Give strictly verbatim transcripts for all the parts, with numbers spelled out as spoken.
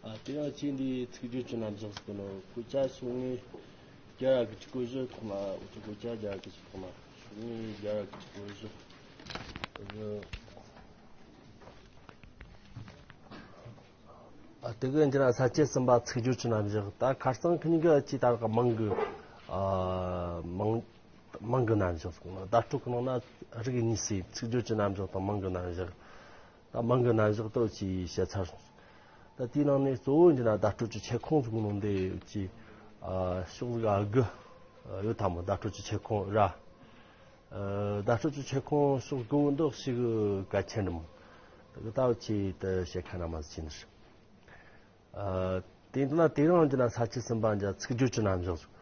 དེ་ཡང་ཁྱེད་འདིའི་ཚིག་སྦྱོར་གྱི་རྣམ་གཞག་ཟེར་གོ་ནོ། སྐུ་ཆ་ཤོག་ངོས་བརྒྱ་ར་དགུ་བཅུ་གོ་བཞི་ཐོག་མ། འུ་ཚོ་སྐུ་ཆ་བརྒྱ་ར་དགུ་བཅུ་ཐོག་མ། ཤོག་ངོས་བརྒྱ་ར་དགུ་བཅུ་གོ་བཞི། ཨ་དེ་གི་འདི་ན་ས་བཅད་གསུམ་པ་ཚིག་སྦྱོར་གྱི་རྣམ་གཞག་ད་ཁ་སང་ཁི་གཉིས་ཀ་ཅི་ལྟར་ག་མིང་གི་ཨ་མིང་མིང་གི་རྣམ་གཞག་ཟེར་གོ་ནོ། བརྡ་སྤྲོད་གི་ནང་ན་རིགས་གཉིས་སུ་ཚིག་སྦྱོར་གྱི་རྣམ་གཞག་དང་མིང་གི་རྣམ་གཞག་ད་མིང་གི་རྣམ་གཞག་ཏུ་ཅིག་བཤད་ཚར་སོང་། ད་དེའི་ནང་ནས་གཙོ་བོ་འདི་ན་བརྡ་སྤྲོད་ཀྱི་ཁྱབ་ཁོངས་ཟེར་གོ་ནོ་འདི་ཅིག་ཨ་ཕྱོགས་ཟིག་ཨ་དགུ་ཡོད་དམ་མོ། བརྡ་སྤྲོད་ཀྱི་ཁྱབ་ཁོངས་ར། ཨ་བརྡ་སྤྲོད་ཀྱི་ཁྱབ་ཁོངས་ཕྱོགས་དགུ་བོ་འདི་ཞིག་གལ་ཆེན་རེད་མོ། ད་གི་ད་བོ་ཆེད་དུ་བཤད་ཁ་ན་མ་ཟིག་ཆེ་ནི་རེད། ཨ་དེ་འདི་ན་དེ་རིང་འདི་ན་ས་བཅད་གསུམ་པ་འདི་ཚིག་སྦྱོར་གྱི་རྣམ་གཞག་ཟེར།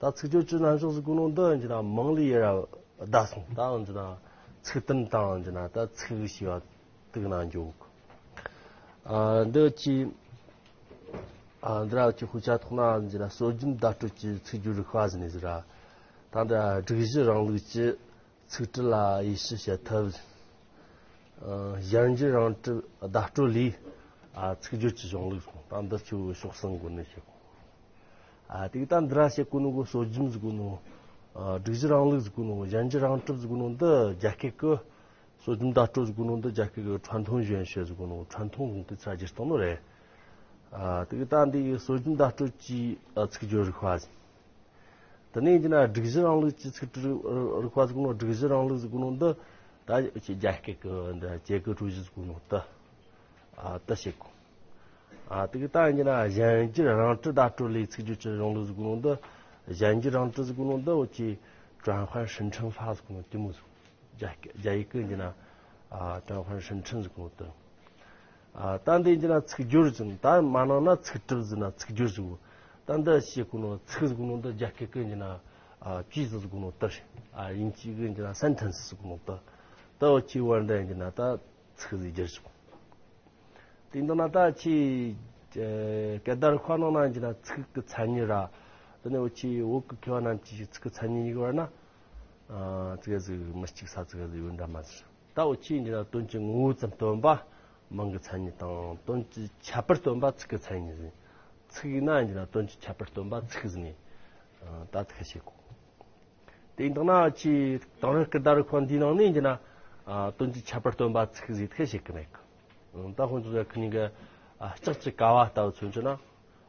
ད་ཚིག་སྦྱོར་གྱི་རྣམ་གཞག་ཟེར་གོ་ནོ་འདི་འདི་ན་མིང་ལས་ཡར་བསྡད་སོང་། ད་འདི་ན་ཚིག་དོན་དང་འདི་ན་ད་ཚིག་ཞེས་པ་དེ་གི་ནང་འཇོག་ཨ་འདི་ཅི། ཨ་འདི་ར་ཅི་ཤོག་ཆ་ཐོག་ན་འདི་ན་སྲོལ་རྒྱུན་བརྡ་སྤྲོད་ཀྱི་ཚིག་སྦྱོར་རིག་པ་ཟེར་ནི་ཟེར་ར། ད་འདི་སྒྲིག་གཞི་རིང་ལུགས་ཀྱི་ཚིག་འབྲུ་ལ་དབྱེ་ཞིབ་བྱེད་ཐབས། ཨ་གཞན་འགྱུར་རང་གྲུབ་བརྡ་སྤྲོད་ལས། ཨ་ཚིག་སྦྱོར་གྱི་གཞུང་ལུགས་སོང་། ད་འདི་ཆུ་ཕྱོགས་གསུམ་སྒོ་ནས་བཤད་གོ། ཨ་དེ་གི་ད་འདི་ར་བཤད་གོ་ནོ་གོ་སྲོལ་རྒྱུན་ཟེར་གོ་ནོ། ཨ་སྒྲིག་གཞི་རིང་ལུགས་ཟེར་གོ་ནོ། གཞན་འགྱུར་རང་གྲུབ་ཟེར་གོ་ནོ་འདི་རྒྱ་སྐད་གི། སྲོལ་རྒྱུན་བརྡ་སྤྲོད་ཟེར་གོ་ནོ་འདི་རྒྱ་སྐད་གི་ཁྲན་ཐུང་ཞུན་ཤེ་ཟེར་གོ་ནོ། ཁྲན་ཐུང་ཟེར་དེ་ཚ་སྒྱུར་བཏང་ནོ་རེད། ཨ་དེ་གི་ད་འདི་གི་སྲོལ་རྒྱུན་བརྡ་སྤྲོད་ཀྱི་ཨ་ཚིག་སྦྱོར་རིག་པ་ཟེར། དེ་ནས་ཡིན་ན་སྒྲིག་གཞི་རིང་ལུགས་ཀྱི་ཚིག་སྦྱོར་རིག་པ་ཟེར་གོ་ནོ། སྒྲིག་གཞི་རིང་ལུགས་ཟེར་གོ་ནོ་འདི་ད་རྒྱ་སྐད་གི་འདི་ཅེ་གི་ཀྲུའུ་ཞི་ཟེར་གོ་ནོ་ད། ཨ་ད་བཤད་གོ། ཨ་དེ་གི་ད་ཡིན་ན་གཞན་འགྱུར་རང་གྲུབ་བརྡ་སྤྲོད་ལས་ཚིག་སྦྱོར་གྱི་གཞུང་ལུགས་ཟེར་གོ་ནོ་འདི། གཞན་འགྱུར་རང་གྲུབ་ཟེར་གོ་ནོ་འདི་འུ་ཆོས་ཀྲན་ཧོན་ཧྲིན་ཁྲིན་ཧྥ་ཟེར་གོ་ནོ་དེ་མོ་ཟེར། རྒྱ་རྒྱ་ཡིག་གི་ཡིན་ན་ཨ་ཀྲན་ཧོན་ཧྲིན་ཁྲིན་ཟེར་གོ་ནོ་དེ། ཨ་ད་འདི་ཡིན་ན་ཚིག་སྦྱོར་ཟེར། ད་མ་ནང་ན་ཚིག་གྲུབ་ཟེར་ན་ཚིག་སྦྱོར་ཟེར་གོ། ད་འདི་བཤད་གོ་ནོ་ཚིག་ཟེར་གོ་ནོ་འདི་རྒྱ་སྐད་གི་ཡིན་ན་ཨ་句子ཟེར་གོ་ནོ་དེ། ཨ་དབྱིན་ཇི་གི་ཡིན་ན་sentence ཟེར་གོ་ནོ་དེ། ད་འུ་ཆོས་བར་འདི་ཡིན་ན་ད་ཚིག་ཟེར་སྦྱར་ཆོག། དེ་འདི་ན་ད་ཁྱེད་སྐད་བརྡ་རིག་པ་ནང་ན་ཡིན་ན་ཚིག་གི་མཚན་ཉིད་ར། དེ་ནས་འུ་ཆོས་བོད་ཀྱི་མཁས་པ་རྣམས་ཀྱིས་ཚིག་གི་མཚན་ཉིད་གཉིས་ཀྱི་བར་ན་ཨ་ཙི་གེ་ཟིག་མི་གཅིག་ས་ཙི་གེ་ཟིག་ཡོད་འདྲ་མ་ཟེར། ད་འུ་ཆོས་ཡིན་ན་དོན་གྱི་ངོ་བོ་ཙམ་སྟོན་པ་མིང་གི་མཚན་ཉིད་དང་། དོན་གྱི་ཁྱད་པར་སྟོན་པ་ཚིག་གི་མཚན་ཉིད་ཟེར། ཚིག་ཡིན་ན་ཡིན་ན་དོན་གྱི་ཁྱད་པར་སྟོན་པ་ཚིག་ཟེར་ནས་ཨ་ད་དེ་ཁ་བཤད་གོ། དེ་ཡིན་དང་ན་ཁྱེད་དེང་རབས་སྐད་བརྡ་རིག་པ་འདིའི་ནང་ནས་ཡིན་ན་ཨ་དོན་གྱི་ཁྱད་པར་སྟོན་པ་ཚིག་ཟེར་དེ་བཤད་གི་མེད་གི། ཨང་ད་ཁོང་ཚོ་ཁི་གཉིས་ཀ་ཨ་ལྕགས་ཀྱི་ཀ་བ་ལྟ་བུ་མཚོན་རྒྱུ་ན།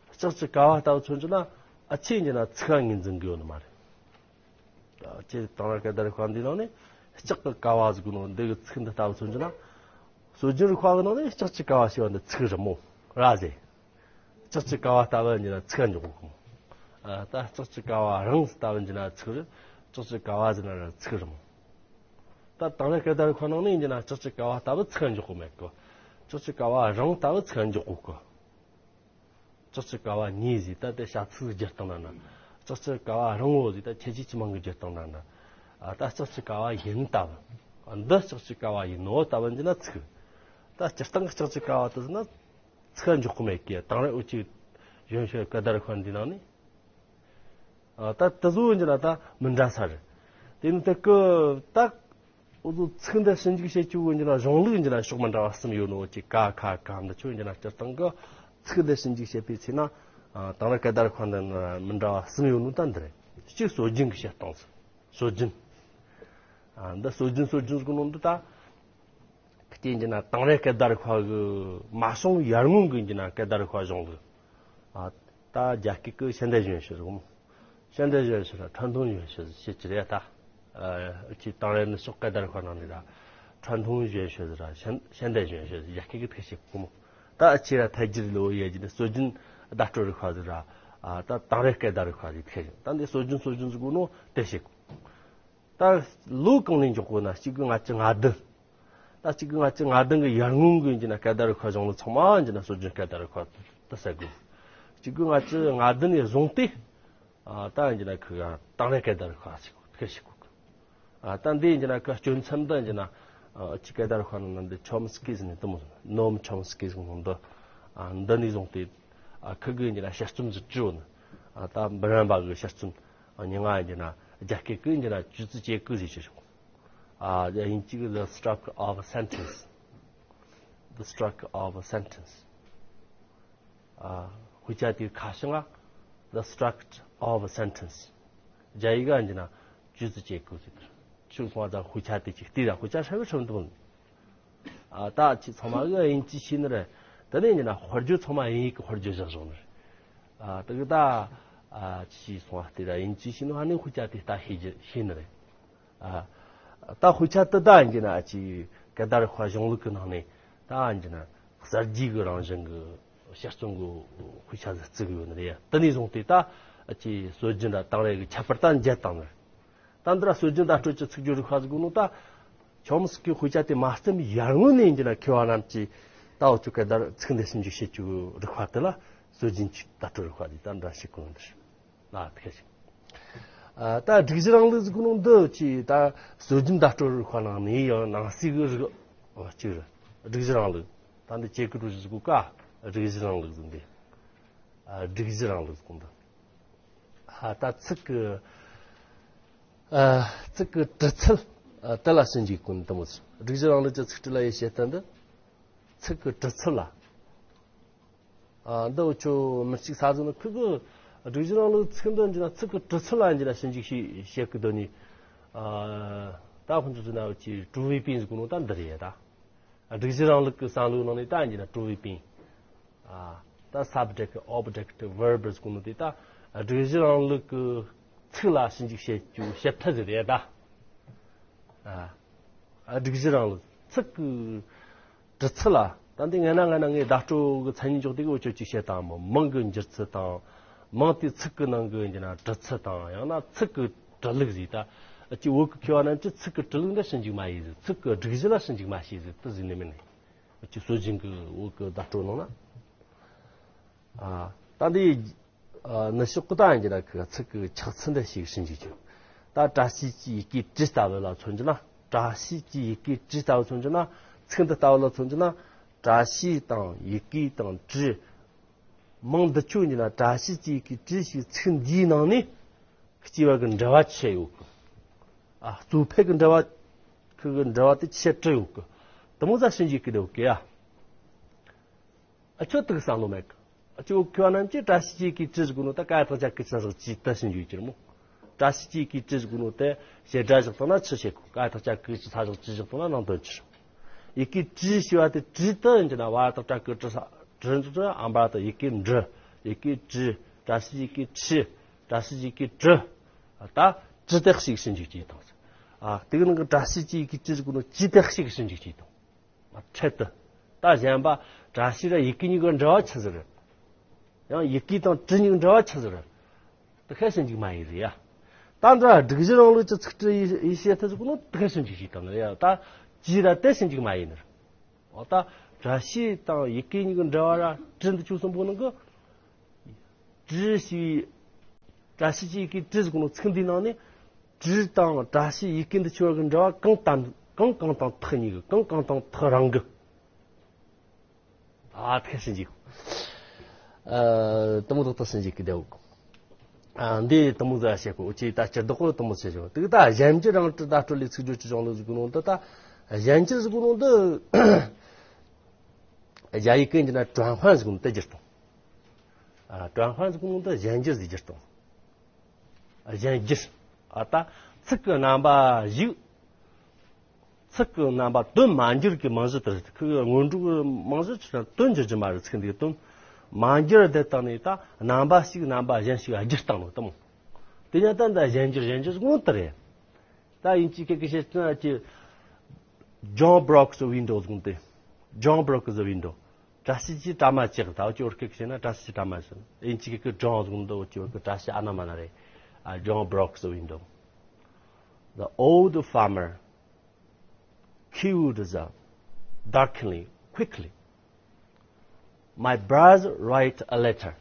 ལྕགས་ཀྱི་ཀ་བ་ལྟ་བུ་མཚོན་རྒྱུ་ན་ཨ་ཆེ་ཡིན་ན་ཚིག་ངོས་འཛིན་གི་ཡོད་ནི་མ་རེད། ཨ་ཁྱེད་དེང་རབས་སྐད་བརྡ་རིག་པ་འདིའི་ནང་ནས་ལྕགས་ཀྱི་ཀ་བ་ཟེར་གོ་ནོ་འདི་གི་ཚིག་འདི་ལྟ་བུ་མཚོན་རྒྱུ་ན། སྲོལ་རྒྱུན་རིག་པ་གི་ནང་ནས་ལྕགས་ཀྱི་ཀ་བ་ཞེས་པ་འདི་ཚིག་རེད་མོ། ར་ཟེར། ལྕགས་ཀྱི་ཀ་བ་ལྟ་བུ་ཡིན་ན་ཚིག་འཇོག་གོ་གི་མོ། ཨ་ད་ལྕགས་ཀྱི་ཀ་བ་རང་ལྟ་བུ་ཡིན་ན་ཚིག་རེད། ལྕགས་ཀྱི་ཀ་བ་ཟེར་ན་ར་ཚིག་རེད་མོ། ད་དེང་རབས་སྐད་བརྡ་རིག་པ་ནང་ནས་ཡིན་ན་ལྕགས་ཀྱི་ཀ་བ་ལྟ་བུ་ཚིག་འཇོག་གོ་མེད་གི། ལྕགས་ཀྱི་ཀ་བ་རང་ལྟ་བུ་ཚིག་འཇོག་གོ་གི། ལྕགས་ཀྱི་ཀ་བ་ཉིད་ཟེར་ད་དེ་བྱ་ཚིག་སྦྱར་སྟངས་ན་ན། ལྕགས་ཀྱི་ཀ་བ་རང་བོ་ཟེར་ད་ཁྱད་ཆོས་ཀྱི་མིང་གི་སྦྱར་སྟངས་ན་ན། ཨ་ད་ལྕགས་ཀྱི་ཀ་བ་ཡིན་ལྟ་བུ། ཨ་འདི་ལྕགས་ཀྱི་ཀ་བ་ཡིན་ནོ་ལྟ་བུ་ཡིན་ན་ཚིག། ད་སྤྱིར་བཏང་གི་ལྕགས་ཀྱི་ཀ་བ་དེ་ཟེར་ན་ཚིག་འཇོག་གི་མེད་གི། དེང་རབས་འུ་ཆོས་གཞོན་ཤོས་སྐད་བརྡ་རིག་པ་འདི་ནང་ནས། ཨ་ད་དེ་ཚོ་ཡིན་ན་ད་མི་འདྲ་ས་རེད། དེ་ནི་དེ་གི་ད། འུ་ཚོ་ཚིག་འདི་ཞིབ་འཇུག་བྱེད་རྒྱུ་ཡིན་ན་གཞུང་ལུགས་ཡིན་ན་ཕྱོགས་མི་འདྲ་བ་གསུམ་ཡོད་ནོ། ཅིག་ཀ་ཁ་ག་འདི་ཆོ་ཡིན་ན་སྤྱིར་བཏང་གི་ཚིག་འདི་ཞིབ་འཇུག་བྱེད་པའི་ཚེ་ན་ཨ་དེང་རབས་སྐད་བརྡ་རིག་པ་འདི་ནི་མི་འདྲ་བ་གསུམ་ཡོད་ནོ་ད་འདི་རེད། གཅིག་སྲོལ་རྒྱུན་གྱི་བཤད་སྟངས་སུ་སྲོལ་རྒྱུན། ཨ་འདི་སྲོལ་རྒྱུན་སྲོལ་རྒྱུན་ཟེར་གོ་ནོ་འདི་ད། ཁྱེད་ཡིན་ན་དེང་རབས་སྐད་བརྡ་རིག་པ་གི་མ་བྱུང་ཡར་སྔོན་གྱི་ཡིན་ན་སྐད་བརྡ་རིག་པ་གཞུང་ལུགས། ཨ་ད་རྒྱ་སྐད་ཀྱི་现代语言学ཟེར་གོ་མོ། 现代语言学ཟེར་ཁྲན་ཐུང་语言学ཟེར་བཤད་ཀྱི་རེད་ད། ཨ་ཁྱེད་དེང་རབས་ནི་ཕྱོགས་སྐད་བརྡ་རིག་པ་ནང་ནས་ད་传统语言学ཟེར་现现代语言学ཟེར་རྒྱ་སྐད་ཀྱི་ཐད་བཤད་གོ་མོ། ད་ཁྱེད་ར་ཐད་ཀྱི་ལོ་ཡ་ཀྱི་ནི་སྲོལ་རྒྱུན་བརྡ་སྤྲོད་རིག་པ་ཟེར་ར། ཨ་ད་དེང་རབས་སྐད་བརྡ་རིག་པ་ཟེར་ཐད་ཀྱི་ད་འདི་སྲོལ་རྒྱུན་སྲོལ་རྒྱུན་ཟེར་གོ་ནོ་དེ་བཤད་གོ། ད་ལོ་གང་ནས་འཇོག་གོ་ན་གཅིག་དགུ་ལྔ་བཅུ་ང་བདུན། ད་གཅིག་དགུ་ལྔ་བཅུ་ང་བདུན་གི་ཡར་སྔོན་གི་ཡིན་ན་སྐད་བརྡ་རིག་པ་གཞུང་ལུགས་ཚང་མ་ཡིན་ན་སྲོལ་རྒྱུན་སྐད་བརྡ་རིག་པ་དེ་ཟེར་དགོས། གཅིག་དགུ་ལྔ་བཅུ་ང་བདུན་ནས་བཟུང་སྟེ་ཨ་ད་ཡིན་ན་ཁི་ག་དེང་རབས་སྐད་བརྡ་རིག་པ་ཟེར་གོ་ཁི་ཟེར་གོ་གི། ཨ་ད་འདི་ཡིན་ན་ཁི་སྐྱོན་ཚན་འདི་ཡིན་ན་ཨ་གཅིག་སྐད་བརྡ་རིག་པ་ནང་ན་འདི་ཆོམ་སི་ཀི་ཟེར་ནས་དེ་མོ་ཟེར་ནོམ་ཆོམ་སི་ཀི་ཟེར་ནོ་འདི། ཨ་འདི་ནས་བཟུང་སྟེ་ཨ་ཁི་གི་ཡིན་ན་དཔྱད་རྩོམ་ཟེར་གྱི་ཡོད་ནི། ཨ་ད་འབུམ་རམས་པ་གི་དཔྱད་རྩོམ་ཨ་ཉི་ང་ཡིན་ན་རྒྱ་སྐད་ཀྱི་ཡིན་ན་ཅུ་ཙི་ཅེ་ཀི་ཟེར་གྱི་ཡོད། ཨ་དབྱིན་ཇི་གི་the structure of a sentence. The structure of a sentence. ཨ། དཔེ་ཆ་དེའི་ཁ་བྱང་ང་The Structure of a Sentence། རྒྱ་ཡིག་ག་ཡིན་ན་句子结构ཟེར་དེ། ཁྱོད་ཚང་མ་ད་དཔེ་ཆ་དེ་ཅིག་བལྟས་ར། དཔེ་ཆ་ཧྲ་གི་ཧྲ་འདུག་ཨ། ད་ཁྱེད་ཚང་མ་གི་དབྱིན་ཇི་ཤེས་ནི་རེད། དེ་ནས་ཡིན་ན་དཔེར་བརྗོད་ཚང་མ་དབྱིན་ཡིག་གི་དཔེར་བརྗོད་བཞག་བཞག་ནི་རེད། ཨ། དེ་གི་ད། ཨ། ཁྱེད་ཚང་མ་བལྟས་ར། དབྱིན་ཇི་ཤེས་ནི་ཧ་ནི་དཔེ་ཆ་དེ་ལྟ་ཤེས་རྒྱུ་ཤེས་ནི་རེད། ཨ། ད་དཔེ་ཆ་དེ་ད་ཡིན་ན་ཅིག་གད་བདར་དཔེ་གཞུང་ལུགས་ཀྱི་ནང་ནས་ད་ཡིན་ན་གསར་བརྗེ་གི་རང་བཞིན་གི་དཔྱད་རྩོམ་གི་དཔེ་ཆ་ཟིག་བརྩི་གི་ཡོད་ནི་རེད། དེ་ནས་བཟུང་སྟེ་ད་ཅིག་སྲོལ་རྒྱུན་ར་དེང་རབས་ཀྱི་ཁྱད་པར་ད་འཇལ་བཏང་ནི་རེད། ད་འདི་ར་སྲོལ་རྒྱུན་བརྡ་སྤྲོད་ཀྱི་ཚིག་སྦྱོར་རིག་པ་ཟེར་གོ་ནོ་ད། ཆོམ་སི་ཀི་དཔེ་ཆ་དེ་མ་བརྩམས་ཡར་སྔོན་ནས་ཡིན་ན་མཁས་པ་རྣམས་ཀྱིས་ད་འུ་ཚོ་གད་བདར་ཚིག་འདི་ཞིབ་འཇུག་བྱེད་ཀྱི་རིག་པ་དེ་ལ་སྲོལ་རྒྱུན་གྱི་བརྡ་སྤྲོད་རིག་པ་དེ་ད་འདྲ་ཞིག་གོ་ནོ་འདི་རེད། ལ་ཐུགས་རྗེ་ཆེ། ཨ། ད་སྒྲིག་གཞི་རིང་ལུགས་ཟེར་གོ་ནོ་འདི་ཅི་ད་སྲོལ་རྒྱུན་བརྡ་སྤྲོད་རིག་པ་ནང་ནས་ཡང་ནང་གསེས་ཀྱི་རིག་གཅིག་རེད། སྒྲིག་གཞི་རིང་ལུགས། ད་འདི་ཅེ་ཀི་ཀྲུའུ་ཞི་ཟེར་གོ་ཀ་སྒྲིག་གཞི་རིང་ལུགས་ཟེར་འདི། ཨ། སྒྲིག་གཞི་རིང་ལུགས་ཟེར་གོ་འདི། ཨ། ད་ཚིག་གི། ཨ། ཚིག་གི་གྲུབ་ཚུལ། ཨ། དེ་ལ་ཞིབ་འཇུག་གོ་ནི་དེ་མོ་ཟིག་སྒྲིག་གཞི་རིང་ལུགས་ཀྱི་ཚིག་སྲོལ་ལ་ཡི་བཤད་སྟངས་འདི། ཚིག་གི་གྲུབ་ཚུལ་ལ། ཨ། འདི་འུ་ཆོ་མི་གཅིག་ས་ཟིག་ནི་ཁུ་གི་སྒྲིག་གཞི་རིང་ལུགས་ཚིག་འདི་འཇི་ན་ཚིག་གི་གྲུབ་ཚུལ་ལ་འཇི་ན་ཞིབ་འཇུག་བྱེད་བྱེད་ཀི་དོན་ནི། ཨ། ད་ཁོང་ཚོ་ཟིན་ན་ཅི་ཀྲུའུ་ཝེ་པིན་ཟེར་གོ་ནོ་ད་འདི་རེད་ད། སྒྲིག་གཞི་རིང་ལུགས་ཀྱི་བསམ་བློའི་ནང་ནས་ད་འཇི་ན་ཀྲུའུ་ཝེ་པིན། ཨ། ད་སབ་ཇེག་ཊི་ཨོབ་ཇེག་ཊི་ཝར་བི་ཟེར་གོ་ནོ་དེ་ད་སྒྲིག་གཞི་རིང་ལུགས་ཀྱི་ཚིག་ལ་ཞིབ་འཇུག་བྱེད་རྒྱུ་བྱེད་ཐབས་ཟིག་རེད་ད། ཨ། སྒྲིག་གཞི་རིང་ལུགས་ཚིག་གི་གྲུབ་ཚུལ་ལ། ད་འདི་ངས་ན་ངས་ན་ངས་བརྡ་སྤྲོད་གི་མཚན་ཉིད་འཇོག་དེ་གི་འུ་ཆོ་ཅིག་བཤད་དང་མོ། མིང་གི་འགྱུར་ཚུལ་དང་། མིང་དེ་ཚིག་གི་ནང་གི་འཇི་ན་གྲུབ་ཚུལ་དང་། ཡང་ན་ཚིག་གི་གྲུབ་ལུགས་ཟིག་ད། ཅི་བོད་གི་མཁས་པ་རྣམས་ཀྱིས་ཚིག་གི་གྲུབ་ལུགས་འདི་ཞིབ་འཇུག་མ་བྱས་ཟིག་ཚིག་གི་སྒྲིག་གཞི་ལ་ཞིབ་འཇུག་མ་བྱས་ཟིག་དེ་ཟིག་ནི་མིན་ནི། ཅི་སྲོལ་རྒྱུན་གི་བོད་གི་བརྡ་སྤྲོད་ནང་ན། ཨ། ད་འདི། ཨ། ནི་ཤོག་གི་ད་འཇི་ན་ཁི་ཚིག་གི་ཆགས་ཚུལ་འདི་ཞིག་ཞིབ་འཇུག་བྱས། ད་བཀྲ་ཤིས་ཀྱི་ཡི་གེ་བཀྲི་ལྟ་བུ་ལ་མཚོན་རྒྱུ་ན། བཀྲ་ཤིས་ཀྱི་ཡི་གེ་བཀྲི་ལྟ་བུ་མཚོན་རྒྱུ་ན། ཚིག་འདི་ལྟ་བུ་ལ་མཚོན་རྒྱུ་ན། བཀྲ་ཤིས་དང་ཡི་གེ་དང་བཀྲི། མིང་འདི་ཆོ་འཇི་ན་བཀྲ་ཤིས་ཀྱི་ཡི་གེ་བཀྲི་ཞེས་ཚིག་འདིའི་ནང་ནས་སྐྱེ་བ་གི་འབྲེལ་བ་ཆེ་ཡོད་གི། ཨ། གཙོ་ཕལ་གི་འབྲེལ་བ། ཁི་གི་འབྲེལ་བ་དེ་ཆེ་དྲི་ཡོད་གི། དེ་མོ་ཟ་ཞིབ་འཇུག་གི་འདུག་གི་ཡ། ཨ། ཁྱོད་དུག་བསམ་བློ་མེད་གི། ཨ། ཁྱོད་ཁྱོད་རྣམས་ཀྱིས་བཀྲ་ཤིས་ཀྱི་གི་བཀྲི་ཟེར་གོ་ནོ་ད་ཀ་ཡ་བཏགས་ཀྱ་གི་ཆ་བཞག་གི་ད་ཞིབ་འཇུག་གི་རེད་མོ། བཀྲ་ཤིས་ཀྱི་གི་བཀྲི་ཟེར་གོ་ནོ་དེ་བྱེད་སྒྲ་བཞག་བཏང་ན་ཆི་བྱེད་གོ། ཀ་ཡ་བཏགས་ཀྱ་གི་ཆ་བཞག་གི་བཞག་བཏང་ན་ནང་དོན་ཆི་རེད། ཡི་གེ་བཀྲི་ཞེས་པ་དེ་བཀྲི་དེ་ཡིན་གྱི་ན་བ་ཡ་བཏགས་བཀྲ་གི་བཀྲི་ས་བཀྲི་འཛུགས་ཨམ་པ་དང་ཡི་གེ་འབྲི། ཡི་གེ་བཀྲི། བཀྲ་ཤིས་ཀྱི་གི་བཀྲི། བཀྲ་ཤིས་ཀྱི་གི་བཀྲི། ད་བཀྲི་དེ་ཞིག་ཞིབ་འཇུག་བྱེད་དང་། ཨ། དེ་གི་ནང་གི་བཀྲ་ཤིས་ཀྱི་གི་བཀྲི་ཟེར་གོ་ནོ་ཅི་དེ་ཞིག་ཞིབ་འཇུག་བྱེད་དང་། འཕྲལ་དུ། ད་གཞན་པ་བཀྲ་ཤིས་ར་ཡི་གེ་གཉིས་ཀྱི་འབྲེལ་བ་ཆི་ཟིག་རེད། ཡང་ཡི་གེ་དང་བཀྲི་གཉིས་ཀྱི་འབྲེལ་བ་ཆི་ཟིག་རེད། དེ་ཁ་ཞིབ་འཇུག་མ་བྱས་ཟིག་ཡ། ད་འདྲ་སྒྲིག་གཞི་རིང་ལུགས་ཀྱི་ཚིག་བཀྲི་ཡི་ཡི་བཤད་ཐུབ་ཟེར་གོ་ནོ་དེ་ཁ་ཞིབ་འཇུག་བྱེད་དང་ཡ། ད་ཅི་ར་དེ་ཞིབ་འཇུག་མ་བྱས་ནི་རེད། འོ་ད་བཀྲ་ཤིས་དང་ཡི་གེ་གཉིས་ཀྱི་འབྲེལ་བ་ར་བཀྲི་འདི་ཆོ་གསུམ་པོ་ནང་གི་བཀྲི་ཞེས་པའི། བཀྲ་ཤིས་ཀྱི་ཡི་གེ་བཀྲི་ཟེར་གོ་ནོ་ཚིག་འདིའི་ནང་ནས་བཀྲི་དང་བཀྲ་ཤིས་ཡི་གེ་འདི་ཆོ་གི་འབྲེལ་བ་གང་དང་གང་གང་དང་ཐག་ཉེ་གི། གང་གང་དང་ཐག་རིང་གི། ཨ། ཐག་ཞིབ་འཇུག་ཨ། དེ་མོ་ཐག་ཐག་ཞིབ་འཇུག་གི་བསྡད་ཡོད། ཨ། འདི་དེ་མོ་ཟ་བཤད་གོ་ཅི་ད་སྤྱིར་བདག་པོ་དེ་མོ་ཟེར་ཞོག་དེ་ད་གཞན་འགྱུར་རང་བཀྲི་བརྡ་སྤྲོད་ལས་ཚིག་སྦྱོར་གྱི་གཞུང་ལུགས་ཟེར་གོ་ནོ་འདི་ད། གཞན་འགྱུར་ཟེར་གོ་ནོ་འདི། རྒྱ་ཡིག་གི་འཇི་ན་转换ཟེར་གོ་ནོ་དེ་བསྒྱུར་བཏང་། ཨ། 转换ཟེར་གོ་ནོ་འདི་གཞན་འགྱུར་ཟེར་བསྒྱུར་བཏང་། ཨ། གཞན་འགྱུར། ཨ། ད་ཚིག་གི་རྣམ་པ་གཞུག་ཚིག་གི་རྣམ་པ་དོན་མ་འགྱུར་གྱི་རྨང་གཞི་དེ་རེད། ཁོ་གི་སྔོན་འགྲོ་གི་རྨང་གཞི་ཆི་ན་དོན་འགྱུར་གྱི་མ་རེད། ཚིག་འདིའི་དོན་མ་འགྱུར་དེ་བཏང་ནས་ད་རྣམ་པ་ཞིག་རྣམ་པ་གཞན་ཞིག་བསྒྱུར་བཏང་ནོ་དེ་མོ། དེ་ཡང་ད་འདི་གཞན་འགྱུར་གཞན་འགྱུར་ཟེར་གོ་ནོ་དེ་རེད། ད་དབྱིན་ཇིའི་སྐད་ཀྱི་བཤད་ཚུལ་གྱི། John broke the window ཟེར་གོ་ནོ་དེ། John broke the window. བཀྲ་ཤིས་ཀྱིས་བཀྲ་མ་བཅག་ད་འུ་ཅི་བོད་སྐད་ཀྱི་བཤད་ན་བཀྲ་ཤིས་ཀྱིས་བཀྲ་མ་བཅག་དབྱིན་ཇི་སྐད་ཀྱི་John ཟེར་གོ་ནོ་འདི་འུ་ཅི་བོད་ཀྱི་བཀྲ་ཤིས་ཨ་ན་མ་ན་རེད། ཨ། John broke the window. The old farmer queued the duckling quickly. My brother write a letter.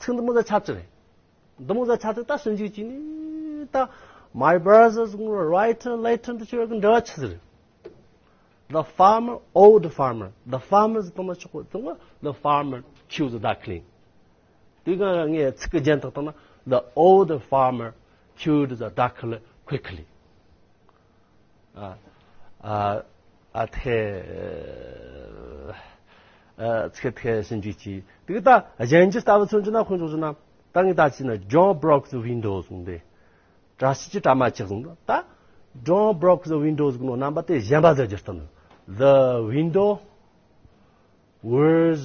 ཚིག་འདི་མོ་ཟ་ཆ་ཚིག་རེད། འདི་མོ་ཟ་ཆ་ཚིག་ད་ཞིབ་འཇུག་བྱས་ནས་ད། My brother ཟེར་གོ་ནོ་write a letter འདི་ཆོ་གི་འབྲེལ་བ་ཆི་ཟིག་རེད། The farmer, old farmer. The farmer ཟེར་བཏང་ན་ཆོག་གོ་དང་། The farmer queued the duckling. དེ་ག་ངས་ཚིག་གི་རྒྱན་དག་བཏང་ན། The old farmer queued the duckling quickly. ཨ། ཨ། ཨ། དེ། ཚིག་ཐེ་ཞིབ་འཇུག་གྱིས་དེ་གི་ད་གཞན་འགྱུར་ལྟ་བུ་མཚོན་གྱི་ན་དཔེ་འཇོག་བྱས་ན། ད་ངས་ད་ཅི་ན། John broke the window གསུངས་ཏེ། བཀྲ་ཤིས་ཀྱིས་དྲ་མ་བཅག་གསུངས་ཏེ། ད་John broke the window ཟེར་གོ་ནོ་རྣམ་པ་དེ་གཞན་པ་ཟིག་སྒྱུར་བཏང་ནི། The window was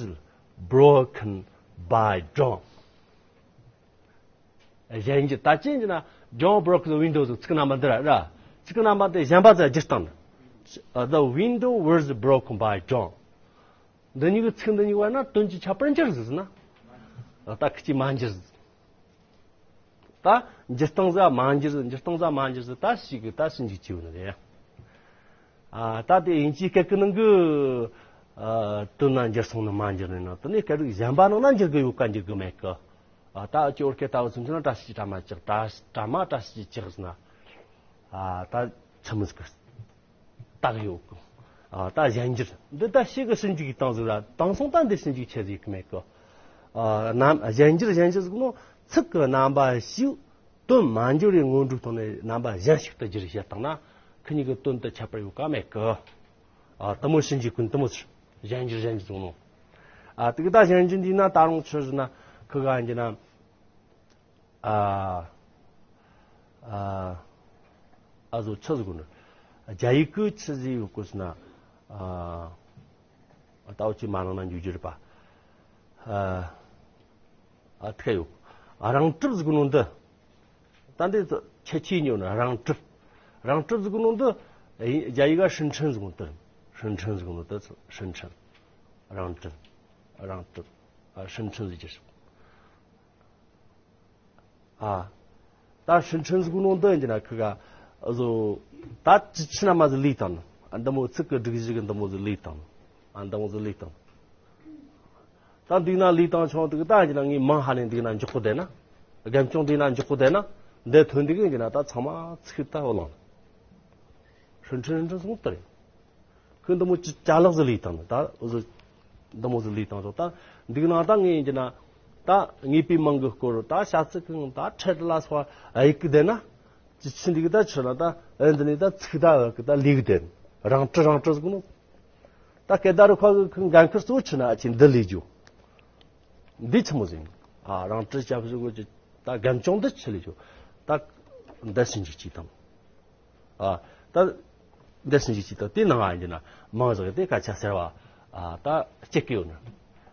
broken by John. གཞན་གྱི་ད་ཅི་ཡིན་ན། John broke the window ཟེར་ཚིག་རྣམ་པ་འདི་ར་ར། ཚིག་རྣམ་པ་དེ་གཞན་པ་ཟིག་སྒྱུར་བཏང་ནི། The window was broken by John. འདི་གཉིས་ཀྱི་ཚིག་འདི་གཉིས་བར་ན་དོན་གྱི་ཁྱད་པར་འགྱུར་ཟིག་ཟེར་ན། ད་ཁི་ཅིག་མ་འགྱུར་ཟིག་ད་འགྱུར་སྟངས་ཟིག་མ་འགྱུར་ཟིག་འགྱུར་སྟངས་ཟིག་མ་འགྱུར་ཟིག་ད་ཞིག་གི་ད་ཞིབ་འཇུག་བྱས་ཡོད་ནི་རེད། ཨ། ད་དེ་དབྱིན་ཇིའི་སྐད་ཀྱི་ནང་གི། ཨ། དོན་ན་འགྱུར་སོང་ནི་མ་འགྱུར་ནི་ནང་དུ་ནི་སྐད་རིགས་གཞན་པ་ནང་ན་འགྱུར་གི་ཡོད་ཀ་འགྱུར་གི་མེད་ཀི། ཨ། ད་ཅི་བོད་སྐད་ལྟ་བུ་ཚུན་ཚོད་ན་བཀྲ་ཤིས་ཀྱིས་དྲ་མ་བཅག་བཀྲ་བཀྲ་མ་བཀྲ་ཤིས་ཀྱིས་བཅག་ཟེར་ན། ཨ། ད་ཆི་མོ་ཟིག་གི་རྟགས་ཡོད་གི། ཨ། ད་གཞན་འགྱུར་འདི་ད་ཞིག་གི་ཞིབ་འཇུག་གི་སྟངས་ཟིག་ར་དེང་སང་ད་འདི་ཞིབ་འཇུག་ཆེ་ཟིག་གི་མེད་གི། ཨ། རྣམ་གཞན་འགྱུར་གཞན་འགྱུར་ཟེར་གོ་ནོ་ཚིག་གི་རྣམ་པ་ཞིག་དོན་མ་འགྱུར་བའི་སྔོན་འགྲོའི་ཐོག་ནས་རྣམ་པ་གཞན་ཞིག་ཏུ་བསྒྱུར་བཤད་བཏང་ན། ཁི་གཉིས་ཀྱི་དོན་དུ་ཁྱད་པར་ཡོད་ཀ་མེད་གི། ཨ། དེ་མོ་ཞིབ་འཇུག་གི་དེ་མོ་ཟེར། གཞན་འགྱུར་གཞན་འགྱུར་ཟེར་གོ་ནོ། ཨ། དེ་གི་ད་གཞན་འགྱུར་འདི་ན་ད་རུང་ཆི་ཟེར་ན་ཁི་ག་ཡིན་གྱི་ན། ཨ། ཨ། ཨ་ཟོ་ཆི་ཟེར་གོ་ནོ། རྒྱ་ཡིག་གི་ཆི་ཟིག་ཡོད་གོ་ཟེར་ན། ཨ། ད་འུ་ཅག་མ་ནང་ན་འཇུག་རྒྱུ་རེད་པ། ཨ། ཨ། ཐེ་ཡོད། ཨ། རང་གྲུབ་ཟེར་གོ་ནོ་འདི། ད་འདི་ཁྱད་ཆོས་ཉོ་ན་རང་གྲུབ། རང་གྲུབ་ཟེར་གོ་ནོ་འདི། རྒྱ་ཡིག་ག་ཧྲིན་ཁྲིན་ཟེར་གོ་ནོ་འདི། ཧྲིན་ཁྲིན་ཟེར་གོ་ནོ་འདི་ཧྲིན་ཁྲིན། རང་གྲུབ། རང་གྲུབ། ཨ། ཧྲིན་ཁྲིན་ཟེར་གྱི། ཨ། ད་ཧྲིན་ཁྲིན་ཟེར་གོ་ནོ་འདི་ཡིན་གྱི་ན་ཁི་ག་ཨ་ཟོ། ད་ཅི་ཆི་ན་མ་ཟིག་ལས་བཏང་ནི། ཨ། འདི་མོ་ཚིག་གི་སྒྲིག་གཞི་གི་འདི་མོ་ཟིག་ལས་བཏང་ནི། ཨ། འདི་མོ་ཟིག་ལས་བཏང་ནི། ད་འདི་ན་ལས་བཏང་ཆོག་འདུག་ད་ཡིན་གྱི་ན་ངས་མང་ཧ་ནས་འདི་ན་འཇོག་གོ་བསྡད་ན། རྒན་ཅུང་འདི་ན་འཇོག་གོ་བསྡད་ན། འདི་ཐོན་འདུག་ཡིན་གྱི་ན་ད་ཚང་མ་ཚིག་ད་འོ་ལང་། ཧྲིན་ཁྲིན་ཧྲིན་ཁྲིན་སོང་དེ་རེད། ཁོས་འདི་མོ་ཅི་ཅ་ལག་ཟིག་ལས་བཏང་ནི། ད་འུ་ཟོ་འདི་མོ་ཟིག་ལས་བཏང་སོང་། ད་འདི་གི་ནང་ད་ངས་ཡིན་གྱི་ན། ད་ངེས་པའི་མིང་གི་སྐོར་ད་བྱ་ཚིག་གི་ད་ཕྲད་ལ་སོགས་ཨ་ཡིག་གི་བསྡད་ན། ཅི་ཆི་འདི་གི་ད་ཆི་ན་ད་ཨེ་འདི་ནི་ད་ཚིག་ད་ཨ་གི་ད་ལས་གི་བསྡད་ནི། རང་གྲུབ་རང་གྲུབ་ཟེར་གོ་ནོ། ད་སྐད་བརྡ་རུ་ཁ་གི་ཁོའི་འགན་ཁུར་གཙོ་བོ་ཆི་ན་ཨ་ཅེ་འདི་ལས་རྒྱུ། འདི་ཆི་མོ་ཟིག་ཨ། རང་གྲུབ་སྐྱབས་སུ་གོ་ཅི། ད་རྒན་ཅུང་འདི་ཆི་ལས་རྒྱུ། ད་འདི་ཞིབ་འཇུག་ཅིག་དང་། ཨ། ད་འདི་ཞིབ་འཇུག་ཅིག་དང་དེ་ནང་ང་ཡིན་ན་མང་ཟིག་དེ་སྐད་ཆ་ཟེར་བ། ཨ། ད་སྐྱེ་གི་ཡོད་ནི།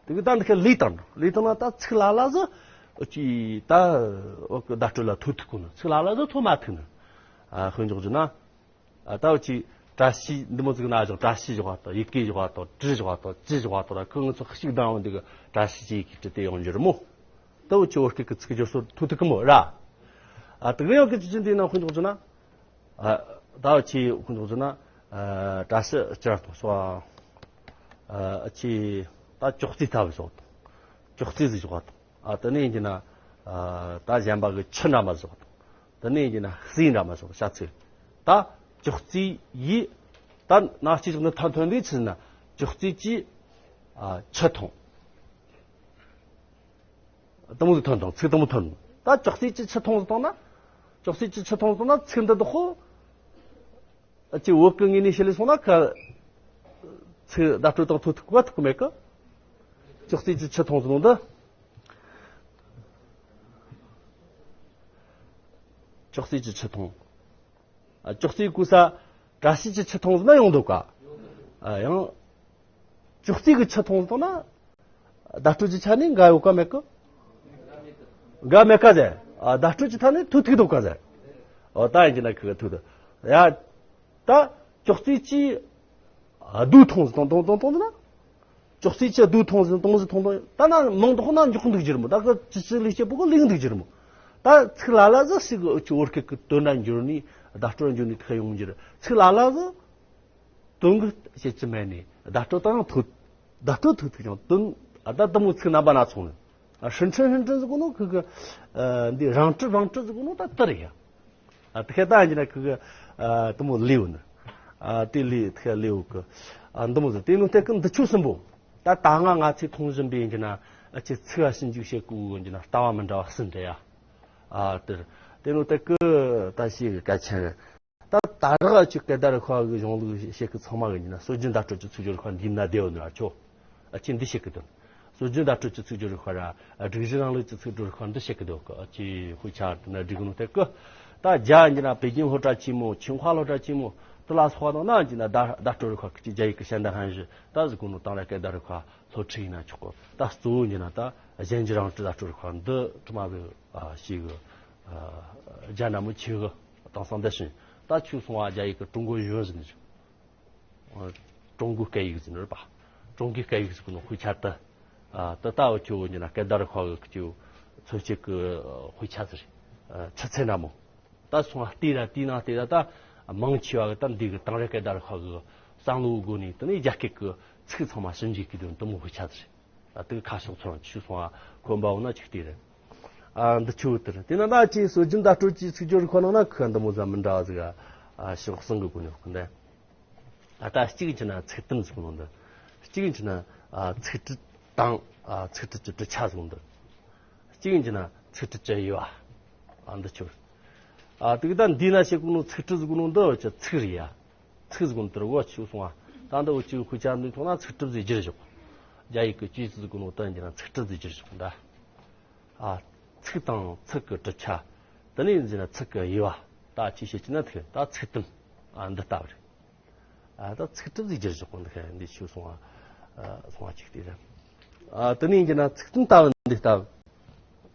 དེ་གི་ད་འདི་ཁ་ལས་བཏང་ལས་བཏང་ན་ད་ཚིག་ལ་ལ་ཟིག་ཅི་ད་འོ་གི་བརྡ་སྤྲོད་ལ་ཐོ་ཐུག་གོ་ནི། ཚིག་ལ་ལ་ཟིག་ཐོ་མ་ཐུག་ནི། ཨ། དཔེ་འཇོག་རྒྱུ་ན། ཨ། ད་འུ་ཅག་བཀྲ་ཤིས་འདི་མོ་ཟིག་ན་བཞག་བཀྲ་ཤིས་བཞག་པ་དང་ཡི་གེ་བཞག་པ་དང་བྲི་བཞག་པ་དང་ཅི་བཞག་པ་དང་ད་ཁོ་ང་ཚོ་ཤིག་དང་འོ་འདི་གི་བཀྲ་ཤིས་ཀྱི་ཡི་གེ་བྲི་དེ་ཡོང་རྒྱུ་རེད་མོ། ད་འུ་ཅག་བོད་སྐད་ཀྱི་ཚིག་སྦྱོར་སོར་ཐུག་ཐུག་གི་མོ་ར། ཨ། དེ་གི་ཡང་གི་ཅི་ཅི་འདི་ན་དཔེ་འཇོག་རྒྱུ་ན། ཨ། ད་འུ་ཅག་དཔེ་འཇོག་རྒྱུ་ན། ཨ། བཀྲ་ཤིས་བཅར་དང་སོ། ཨ། ཅི་ད་ཅོག་ཙེ་ལྟ་བུ་བཞག་དང་། ཅོག་ཙེ་ཟིག་བཞག་དང་། ཨ། དེ་ནས་ཡིན་གྱི་ན། ཨ། ད་གཞན་པ་གི་ཆུ་འདྲ་མ་ཟིག་དང་། དེ་ནས་ཡིན་གྱི་ན་ཟས་འདྲ་མ་ཟིག་བྱ་ཚིག་ད་ཅོག་ཙེ་ཡིས། ད་ན་སྐྱེས་བཞག་ནི་ཐ་ཐོན་དུས་ཚིག་ན་ཅོག་ཙེ་གྱིས། ཨ། ཆུ་འཐུང་། དེ་མོ་ཟིག་ཐོན་དང་ཚིག་དེ་མོ་ཐོན། ད་ཅོག་ཙེ་གྱིས་ཆུ་འཐུང་ཟིག་བཏང་ན། ཅོག་ཙེ་གྱིས་ཆུ་འཐུང་ཟིག་བཏང་ན་ཚིག་འདི་དག་ཧོ། ཨ། ཅི་བོད་ཀྱི་ངོས་ནས་བཤད་ལས་སོང་ན་ཁ། ཚིག་བརྡ་སྤྲོད་དང་ཐོ་ཐུག་པ་ཐུག་གི་མེད་ཀི། ཅོག་ཙེ་གྱིས་ཆུ་འཐུང་ཟེར་ནོ་འདི། ཅོག་ཙེ་གྱིས་ཆུ་འཐུང་། ཨ། ཅོག་ཙེ་གོ་ས་བཀྲ་ཤིས་ཀྱིས་ཆུ་འཐུང་ཟེར་ན་ཡོང་འདུག་ག། ཨ། ཡང་ཅོག་ཙེ་གིས་ཆུ་འཐུང་ཟེར་ན། བརྡ་སྤྲོད་ཀྱི་ཆ་ནས་འགལ་ཡོད་ཀ་མེད་ཀི། འགལ་མེད་ཀ་ཟེར། ཨ། བརྡ་སྤྲོད་ཀྱི་ཐད་ནས་ཐུག་ཐུག་འདུག་ཀ་ཟེར། ཨོ། ད་ཡིན་གྱི་ན་ཁི་ག་ཐུག་འདུག་ཡ། ད་ཅོག་ཙེ་གྱིས་རྡོ་འཐུང་ཟིག་འཐུང་འཐུང་འཐུང་འཐུང་ཟེར་ན། ཅོག་ཙེ་གྱིས་རྡོ་འཐུང་ཟིག་འཐུང་ཟིག་འཐུང་འཐུང་། ད་ན་མིང་འདོགས་ན་འཇོག་འདུག་རྒྱུ་རེད་མོ། ད་གི་ཅི་ཅི་ལས་སྐྱེ་པོ་གི་ལས་འདུག་རྒྱུ་རེད་མོ། ད་ཚིག་ལ་ལ་ཟིག་ཞིག་གི་བོད་སྐད་ཀྱི་དོན་ན་འགྱུར་ནས་བརྡ་སྤྲོད་འགྱུར་ནས་ཁ་ཡོང་རྒྱུ་རེད། ཚིག་ལ་ལ་ཟིག་དོན་གི་བཤད་ཀྱི་མེད་ནས་བརྡ་སྤྲོད་དང་ཐོ། བརྡ་སྤྲོད་ཐོ་ཐུག་ཀྱང་དོན། ཨ། ད་དེ་མོ་ཚིག་རྣམ་པ་སྣ་ཚོགས་ནི། ཨ། ཧྲིན་ཁྲིན་ཧྲིན་ཁྲིན་ཟེར་གོ་ནོ་ཁི་གི། ཨ། འདི་རང་གྲུབ་རང་གྲུབ་ཟེར་གོ་ནོ་ད་དེ་རེད་ཡ། ཨ། དེ་ཁ་ད་ཡིན་གྱི་ན་ཁི་གི། ཨ། དེ་མོ་ལས་ཡོད་ནི། ཨ། དེ་ལས་དེ་ཁ་ལས་ཡོད་གི། ཨ། འདི་མོ་ཟེར་དེ་ནོ་དེ་གི་འདི་ཆོ་གསུམ་པོ། ད་ད་ང་ང་ཚོས་མཐོང་བཞིན་པའི་ཡིན་གྱི་ན། ཨ། ཅི་ཚིག་ག་ཞིབ་འཇུག་བྱེད་དགོས་ཡིན་གྱི་ན་ལྟ་བ་མི་འདྲ་བ་གསུམ་རེད་ཡ། ཨ། དེ་དེ་ནོ་དེ་གི་ད་ཞིག་གི་གལ་ཆེན་རེད། ད་ད་རག་ཅིག་སྐད་བརྡ་རུ་ཁ་གི་གཞུང་ལུགས་བཤད་གི་ཚང་མ་གི་ཡིན་ན་སྲོལ་རྒྱུན་བརྡ་སྤྲོད་ཀྱི་ཚིག་སྦྱོར་ཁ་འདི་ན་བསྡད་ཡོད་ནི་ར་ཆོ། ཨ་ཅི་འདི་བཤད་གི་འདུག་སྲོལ་རྒྱུན་བརྡ་སྤྲོད་ཀྱི་ཚིག་སྦྱོར་རིག་པ་ར་སྒྲིག་གཞི་རིང་ལུགས་ཀྱི་ཚིག་སྦྱོར་རིག་པ་འདི་བཤད་གི་འདུག་ཅི་དཔེ་ཆ་འདི་ན་སྒྲིག་ནོ་དེ་གི། ད་རྒྱ་ཡིན་ན་པེ་ཅིན་སློབ་གྲྭ་ཆེན་མོ། ཆིང་ཧྭ་སློབ་གྲྭ་ཆེན་མོ་དེ་ལ་སོགས་པ་དང་ན་ཡིན་ན་བརྡ་བརྡ་སྤྲོད་རིག་པ་ཀི་ཅི་རྒྱ་ཡིག་གི་ཤན་ད་ཧན་ཞི་ད་ཟི་གོ་ནོ་དང་ར་སྐད་བརྡ་རིག་པ་སློབ་ཁྲིད་ཡིན་ན་ཆོག་གི། ད་གཙོ་བོ་ཡིན་ན་ད་གཞན་གྱི་རང་བྲིས་བརྡ་སྤྲོད་རིག་པ་འདི་དྲི་མ་གི་ཞིག་གི་རྒྱ་ན་མོ་ཆེ་གི་དེང་སང་འདི་བཞིན་ད་ཆུ་སོང་བ་རྒྱ་ཡིག་གི་ཀྲུང་གོ་གཞུང་ཟིན་ནི་ཀྲུང་གོའི་སྐད་ཡིག་ཟེར་ནི་རེད་པ། ཀྲུང་གོའི་སྐད་ཡིག་ཟེར་གོ་ནོ་དཔེ་ཆ་དེ། ཨ་ད་ལྟ་བུ་ཁྱོད་ཡིན་ན་སྐད་བརྡ་རིག་པ་གི་ཁྱོད་ཚོད་ཅིག་གི་དཔེ་ཆ་ཟེར། ཆུ་ཚད་ན་མོ། ད་སོང་བ་ལྟས་ར་དེའི་ནང་ལྟས་ད་ད་མང་ཆེ་བ་གི་ད་འདི་གི་དེང་རབས་སྐད་བརྡ་རིག་པ་གི་བསམ་བློའི་སྒོ་ནས་དེ་ནས་རྒྱ་སྐད་གི་ཚིག་ཚང་མ་ཞིབ་འཇུག་གི་དོན་དུ་མོ་དཔེ་ཆ་ཟེར། ཨ་དེ་གི་ཁ་ཕྱོགས་ཚོར་ཆུ་སོང་བ་ཁོམ་པ་འོ་ན་ཅིག་ལྟས་རེད། ཨ་འདི་ཆུ་དེར་དེ་ན་ད་ཅི་སྲོལ་རྒྱུན་བརྡ་སྤྲོད་ཀྱི་ཚིག་སྦྱོར་ཁོ་ནང་ན་ཁོ་འདི་མོ་ཟ་མི་འདྲ་བ་ཟིག་ཨ་ཕྱོགས་གསུམ་གི་སྒོ་ནས་ཁོ་འདི། ཨ་ད་གཅིག་བྱས་ན་ཚིག་དུམ་ཟེར་གོ་ནོ་འདི། གཅིག་བྱས་ན་ཨ་ཚིག་ཁྲིད་དང་ཨ་ཚིག་ཁྲིད་ཀྱི་གྲུབ་ཆ་ཟེར་གོ་འདི། གཅིག་བྱས་ན་ཚིག་ཁྲིད་ཀྱི་དབྱེ་བ། ཨ་འདི་ཆོ། ཨ་དེ་གི་ད་འདི་ན་བཤད་གོ་ནོ་ཚིག་ཁྲིད་ཟེར་གོ་ནོ་འདི་ཅི་ཚིག་རེད་ཡ། ཚིག་ཟེར་གོ་ནོ་དེར་འོ་ཆུ་སོང་བ། ད་འདི་འོ་ཅིག་དཔེ་ཆ་འདི་མཐོང་ན་ཚིག་གྲུབ་ཟེར་རྒྱུ་རེད་ཞོག་རྒྱ་ཡིག་གི་ཅི་ཟེར་གོ་ནོ་ད་འདི་ན་ཚིག་གྲུབ་ཟེར་རྒྱུ་རེད་ཞོག་ད། ཨ་ཚིག་དང་ཚིག་གི་གྲུབ་ཆ། དེ་ནས་ཡིན་ཟེར་ན་ཚིག་གི་དབྱེ་བ། ད་ཅི་བཤད་ཀྱི་ན་ཐུག་ད་ཚིག་དུམ། ཨ་འདི་ལྟ་བུ་རེད། ཨ་ད་ཚིག་གྲུབ་ཟིག་བསྒྱུར་བཞག་གོ་འདི་ཁ་འདི་ཆུ་སོང་བ། ཨ་སོང་བ་ཅིག་དེ་རེད། ཨ་དེ་ནས་ཡིན་ན་ཚིག་དུམ་ལྟ་བུ་འདི་ལྟ་བུ།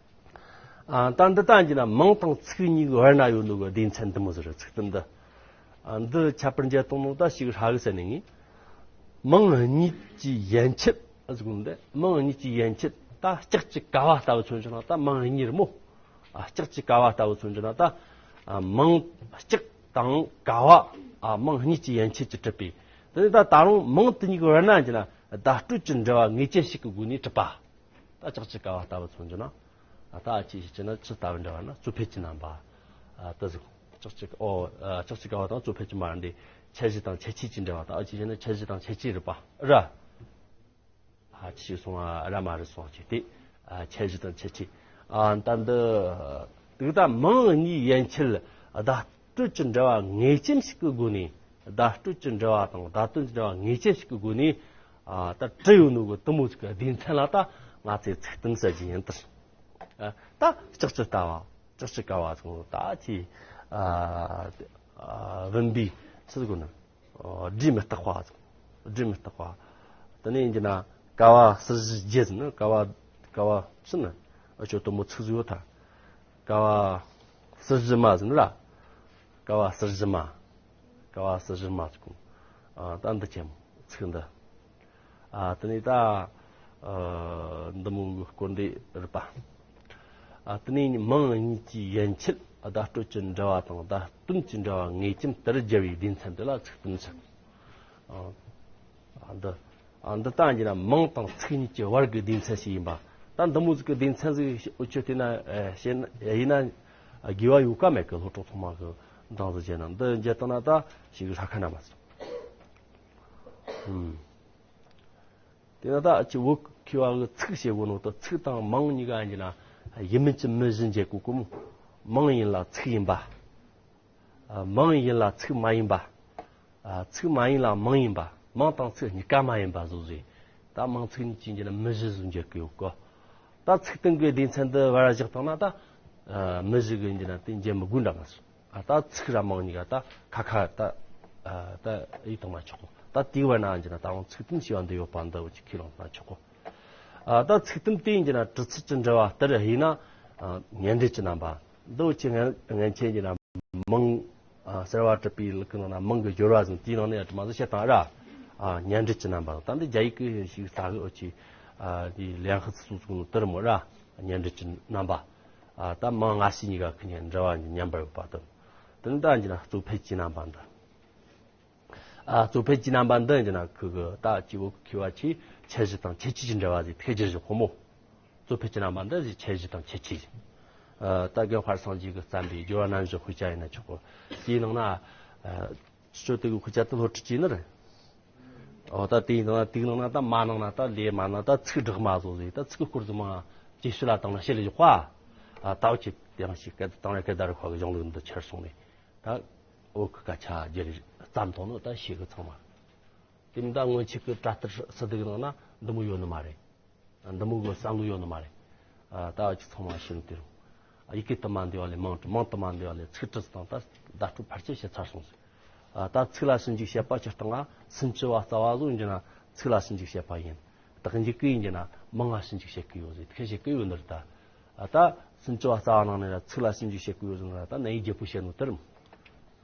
ཨ་ད་འདི་ལྟ་ཡིན་ན་མིང་དང་ཚིག་གཉིས་ཀྱི་བར་ན་ཡོད་ནོ་གི་སྡེ་ཚན་འདི་མོ་ཟེར་རེད་ཚིག་དུམ་འདི། ཨ་འདི་ཁྱད་པར་འཇལ་གཏོང་ནོ་ད་ཞིག་ཧྲ་གི་ཟེར་ནས་ངས། མིང་གཉིས་ཀྱི་ཡན་ཆད་ཟེར་གོ་ནོ་འདི་མིང་གཉིས་ཀྱི་ཡན་ཆད་ད་ལྕགས་ཀྱི་ཀ་བ་ལྟ་བུ་མཚོན་བྱེད་ན་ད་མིང་གཉིས་རེད་མོ། ཨ་ལྕགས་ཀྱི་ཀ་བ་ལྟ་བུ་མཚོན་བྱེད་ན་ད་ཨ་མིང་ལྕགས་དང་ཀ་བ་ཨ་མིང་གཉིས་ཀྱི་ཡན་ཆད་ཀྱིས་གྲུབ་པའི། དེ་ནི་ད་ད་རུང་མིང་དེ་གཉིས་ཀྱི་བར་ན་ཡིན་ན་བརྡ་སྤྲོད་ཀྱི་འབྲེལ་བ་ངེས་ཅན་ཞིག་གི་སྒོ་ནས་གྲུབ་པ། ད་ལྕགས་ཀྱི་ཀ་བ་ལྟ་བུ་མཚོན་བྱེད་ན། ཨ་ད་ཨ་ཅི་ཞིག་བྱས་ན་ཇི་ལྟ་བུ་འདྲ་བ་ན་གཙོ་ཕལ་གྱི་རྣམ་པ། ཨ་ད་ཟིག་ལྕགས་ཀྱི་ཨོ་ཨ་ལྕགས་ཀྱི་ཀ་བ་དང་གཙོ་ཕལ་གྱི་མ་རེད་འདི། ཁྱད་གཞི་དང་ཁྱད་ཆོས་ཀྱི་འབྲེལ་བ་དང་ཨ་ཅི་བྱས་ན་ཁྱད་གཞི་དང་ཁྱད་ཆོས་རེད་པ་ར། ཨ་ཅི་སོང་ཨ་ར་མ་རེད་སོང་ཅི་སྟེ། ཨ་ཁྱད་གཞི་དང་ཁྱད་ཆོས། ཨ་ད་འདི། དེ་ད་མིང་གཉིས་ཡན་ཆད་བརྡ་སྤྲོད་ཀྱི་འབྲེལ་བ་ངེས་ཅན་ཞིག་གི་སྒོ་ནས། བརྡ་སྤྲོད་ཀྱི་འབྲེལ་བ་དང་བརྡ་དོན་གྱི་འབྲེལ་བ་ངེས་ཅན་ཞིག་གི་སྒོ་ནས། ཨ་ད་བྲིས་ཡོད་ནོ་གི་དེ་མོ་ཟིག་གི་སྡེ་ཚན་ལ་ད་ང་ཚོས་ཚིག་དུམ་ཟེར་གྱི་ཡིན་ད། ཨ་ད་ལྕགས་ཀྱི་ལྟ་བ། ལྕགས་ཀྱི་ཀ་བ་ཚོ་ད་ཅི། ཨ་ཨ་བུམ་པའི་ཚིག་གོ་ན། ཨ་སྒྲས་མི་རྟག་པ་ཚོ། སྒྲས་མི་རྟག་པ། དེ་ནས་ཡིན་གྱི་ན་ཀ་བ་ཟུར་བཞི་བརྒྱད་ཟེར་ན་ཀ་བ་ཀ་བ་ཕྱི་ན་ཨ་ཅོ་དུ་མོ་ཚིག་ཟིག་ཡོད་ད། ཀ་བ་ཟུར་བཞི་མ་ཟེར་ན་ར། ཀ་བ་ཟུར་བཞི་མ། ཀ་བ་ཟུར་བཞི་མ་ཚིག་གོ། ཨ་ད་འདི་ཅན་ཚིག་འདི། ཨ་དེ་ནས་ད་ཨ་འདི་མོ་གི་སྐོར་འདི་རེད་པ། ཨ་དེ་ནས་མིང་གཉིས་ཀྱི་ཡན་ཆད་བརྡ་སྤྲོད་ཀྱི་འབྲེལ་བ་དང་བརྡ་དོན་གྱི་འབྲེལ་བ་ངེས་ཅན་དེར་སྦྱར་བའི་སྡེ་ཚན་དེ་ལ་ཚིག་དུམ་ཟེར། ཨ་འདི་ཨ་འདི་ལྟ་ཡིན་ན་མིང་དང་ཚིག་གཉིས་ཀྱི་བར་གྱི་སྡེ་ཚན་ཞིག་ཡིན་པ། ད་འདི་མོ་ཟིག་གི་སྡེ་ཚན་ཟིག་འུ་ཆོས་བལྟས་ན་ཨ་བཤད་ན་ཡིན་ན་དགེ་བ་ཡོད་ཀ་མེད་ཀི་སློབ་གྲོགས་ཚང་མ་གི་འདང་ཟིག་བྱས་ན་འདི་འཇལ་བཏང་ན་ད་ཞིག་ཧྲ་ཁ་ན་མ་ཟིག་དེ་ན་ད་ཅི་བོད་མཁས་པ་གི་ཚིག་བཤད་གོ་ནོ་ད་ཚིག་དང་མིང་གཉིས་ཀ་ཡིན་ན་ཡིན་མིན་གྱི་མི་གཞི་འཇལ་གོ་གོ་མོ། མིང་ཡིན་ལ་ཚིག་ཡིན་པ། ཨ་མིང་ཡིན་ལ་ཚིག་མ་ཡིན་པ། ཨ་ཚིག་མ་ཡིན་ལ་མིང་ཡིན་པ། མིང་དང་ཚིག་གཉིས་ཀ་མ་ཡིན་པ་བཟོ་ཟིག་ད་མིང་ཚིག་གཉིས་ཀྱི་འཇལ་ན་མི་གཞི་བཟོ་འཇལ་གི་ཡོད་གོ། ད་ཚིག་དོན་གྱི་སྡེ་ཚན་འདི་བར་བཞག་བཏང་ན་ད་ཨ་མི་གཞི་གི་འཇལ་ན་དེ་འཇལ་མི་དགོས་འདྲ་མ་སོང་། ཨ་ད་ཚིག་ར་མིང་གཉིས་ཀ་ད་ཁ་ཁ་ད་ཨ་ད་ཡིད་ཐང་མ་ཆོག་གོ། ད་དེའི་བར་ན་འཇལ་ན་ད་རུང་ཚིག་དོན་ཞེས་པ་འདི་ཡོད་པ་འདི་འུ་ཅག་ཁས་ལེན་ན་ཆོག་གོ། ཨ་ད་ཚིག་དོན་དེ་འཇལ་ན་གྲུབ་ཚུལ་གྱི་འབྲེལ་བ་ལྟར་ཡིན་ན་ཨ་ཉེ་འབྲེལ་གྱི་རྣམ་པ་འདི་འུ་ཅག་ངན་ངན་ཆེ་འཇལ་ན་མིང་ཨ་གསལ་བ་གྲུབ་པའི་ལུགས་ཀྱི་ནང་ན་མིང་གི་སྦྱོར་བ་ཟིན་དེའི་ནང་ནས་ཡང་དྲི་མ་ཟིན་བཤད་དང་ར། ཨ་ཉེ་འབྲེལ་གྱི་རྣམ་པ་ད་འདི་རྒྱ་ཡིག་གི་ཞིག་ས་གི་འུ་ཅག་ཨ་དེ་ལན་ཧི་ཚིག་ཚུགས་ནོ་དེར་མོ་ར། ཉེ་འབྲེལ་གྱི་རྣམ་པ། ཨ་ད་མིང་སྔ་ཕྱི་གཉིས་ཀ་ཁི་ཉེ་འབྲེལ་བ་མཉམ་པར་ཡོད་པ་དང་། དེ་ནི་ད་འཇལ་ན་གཙོ་ཕལ་གྱི་རྣམ་པ་འདི། ཨ་གཙོ་ཕལ་གྱི་རྣམ་པ་འདི་འཇལ་ན་ཁི་གི་ད་སྐྱེ་བོ་མཁས་པ་ཆེ་ཁྱད་གཞི་དང་ཁྱད་ཆོས་ཀྱི་འབྲེལ་བ་ཟིག་ཐེག་གྱུར་གྱི་ཕོ་མོ། གཙོ་ཕལ་གྱི་རྣམ་པ་འདི་ཟིག་ཁྱད་གཞི་དང་ཁྱད་ཆོས་ཟིག་ཨ་ད་རྒན་དཔལ་སངས་རྒྱས་ཀྱིས་བརྩམས་པའི་སྦྱོར་བ་རྣམ་བཞི་དཔེ་ཆ་ཡིན་ན་ཆོག་གོ། དེའི་ནང་ན་ཨ་ཆོས་དེ་གི་དཔེ་ཆ་དེ་སློབ་ཁྲིད་བྱས་ནི་རེད། ཨོ་ད་དེའི་ནང་ན་དེའི་ནང་ན་ད་མ་ནང་ན་ད་ལས་མ་ན་ད་ཚིག་སྦྲགས་མ་བཟོ་ཟིག་ད་ཚིག་གི་སྐོར་ཚང་མ་ཇེ་ཤུ་ལ་དང་ན་བཤད་ལ་ཡོད་པ། ཨ་ད་འུ་ཅག་དེ་རིང་ཞིག་སྐད་དང་རེ་སྐད་ད་རེ་ཁ་གི་གཞུང་ལུགས་འདི་ཁྱེར་སོང་ནས། ད་འོ་གི་སྐད་ཆ་རྒྱལ་བརྩམས་ཐོག་ནོ་ད་ཤེས་གི་ཚང་མ། དེ་མིན་ད་སྔོན་ཆད་ཀྱི་དྲ་ལྟར་སི་ཏུ་གི་ནང་ན་འདི་མོ་ཡོད་ནི་མ་རེད། འདི་མོ་གི་བསམ་བློ་ཡོད་ནི་མ་རེད། ཨ། ད་འུ་ཅག་ཚང་མ་ཤེས་ནི་དེ་རེད། ཡི་གེ་དུ་མ་འདི་བ་ལས་མིང་བྲིས། མིང་དུ་མ་འདི་བ་ལས་ཚིག་བྲིས་དང་ད་བརྡ་སྤྲོད་ཕལ་ཆེར་བྱེད་ཚར་སོང་ཟིག་ཨ། ད་ཚིག་ལ་ཞིབ་འཇུག་བྱེད་པ་སྤྱིར་བཏང་ང་སུམ་ཅུ་བ་རྩ་བ་བཟོ་ཡིན་གྱི་ན་ཚིག་ལ་ཞིབ་འཇུག་བྱེད་པ་ཡིན། རྟགས་འཇུག་གི་ཡིན་གྱི་ན་མིང་ང་ཞིབ་འཇུག་བྱེད་ཀྱི་ཡོད་ཟིག་དེ་བྱེད་ཀྱི་ཡོད་ནི་རེད་ད། ཨ། ད་སུམ་ཅུ་བ་རྩ་བ་ནང་ནས་ར་ཚིག་ལ་ཞིབ་འཇུག་བྱེད་ཀྱི་ཡོད་ཟིག་ན་ར་ད་ནི་ཡི་རྒྱལ་པོ་བཤད་ནོ་དེ་རེད་མོ།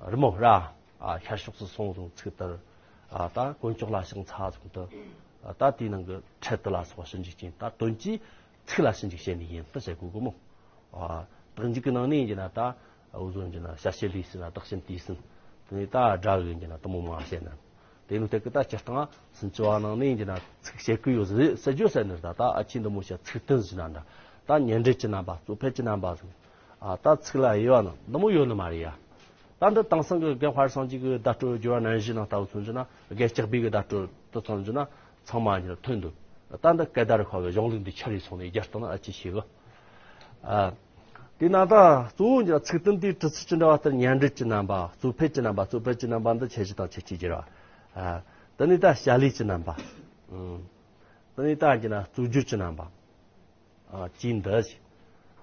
རེད་མོ་ར། ཨ། ཤར་ཕྱོགས་སུ་སོང་ཟིག་ཚིག་ལྟར། ཨ། ད་དཀོན་མཆོག་ལ་ཕྱག་འཚལ་ཟིག་ད། ཨ། ད་དེའི་ནང་གི་འཕྲེད་དུ་ལ་སོགས་ཞིབ་འཇུག་ཅིང་ད་དོན་གྱིས་ཚིག་ལ་ཞིབ་འཇུག་བྱེད་ནི་ཡིན་ད་བཤད་དགོས་གི་མོ། ཨ། རྟགས་འཇུག་གི་ནང་ནས་ཡིན་གྱི་ན་ད་འུ་ཟོ་ཡིན་གྱི་ན་བྱ་བྱེད་ལས་ཟིན་ན་བདག་བྱིན་དུས་ཟིན། དེ་ནས་ད་སྒྲ་གི་ཡིན་གྱི་ན་དེ་མོ་མང་བཤད་ན། དེ་ནི་དེ་གི་ད་སྤྱིར་བཏང་སུམ་ཅུ་བ་ནང་ནས་ཡིན་གྱི་ན་ཚིག་བཤད་ཀྱི་ཡོད་ཟེར་ཟེར་རྒྱུ་ཟེར་ནི་ད་ད་ཨ་ཆི་འདི་མོ་བཤད་ཚིག་དོན་ཟིན་ན་འདྲ། ད་ཉེ་འབྲེལ་གྱི་རྣམ་པ། གཙོ་ཕལ་གྱི་རྣམ་པ་ཟིན། ཨ། ད་ཚིག་ལ་དབྱེ་བ་ནི་འདི་མོ་ཡོད་ནི་མ་རེད་ཡ། ད་འདི་དེང་སང་གི་རྒན་དཔལ་སངས་རྒྱས་ཀྱི་བརྡ་སྤྲོད་སྦྱོར་བ་རྣམ་བཞི་ནང་ལྟ་བུ་མཚོན་རྒྱུ་ན་རྒན་ལྕགས་པའི་གི་བརྡ་སྤྲོད་དུ་མཚོན་རྒྱུ་ན་ཚང་མ་འདི་ཐོན་འདུག་ད་འདི་སྐད་བརྡ་རིག་པ་གི་གཞུང་ལུགས་འདི་ཆ་རེ་སོང་ནས་རྒྱ་སྟངས་ཨ་ཅི་ཤེས་གི་ཨ། དེས་ན་ད་གཙོ་བོ་འདི་ཚིག་དོན་དེའི་གྲུབ་ཚུལ་གྱི་འབྲེལ་བ་ལྟར་ཉེ་འབྲེལ་གྱི་རྣམ་པ། གཙོ་ཕལ་གྱི་རྣམ་པ། གཙོ་ཕལ་གྱི་རྣམ་པ་འདི་ཁྱད་གཞི་དང་ཁྱད་ཆོས་སྦྱར་བ། ཨ། དེ་ནས་ད་བྱ་ལས་ཀྱི་རྣམ་པ། ཨ། དེ་ནས་ད་ཡིན་གྱི་ན་རྩོད་སྦྱོར་གྱི་རྣམ་པ། ཨ། ཅིག་འདི།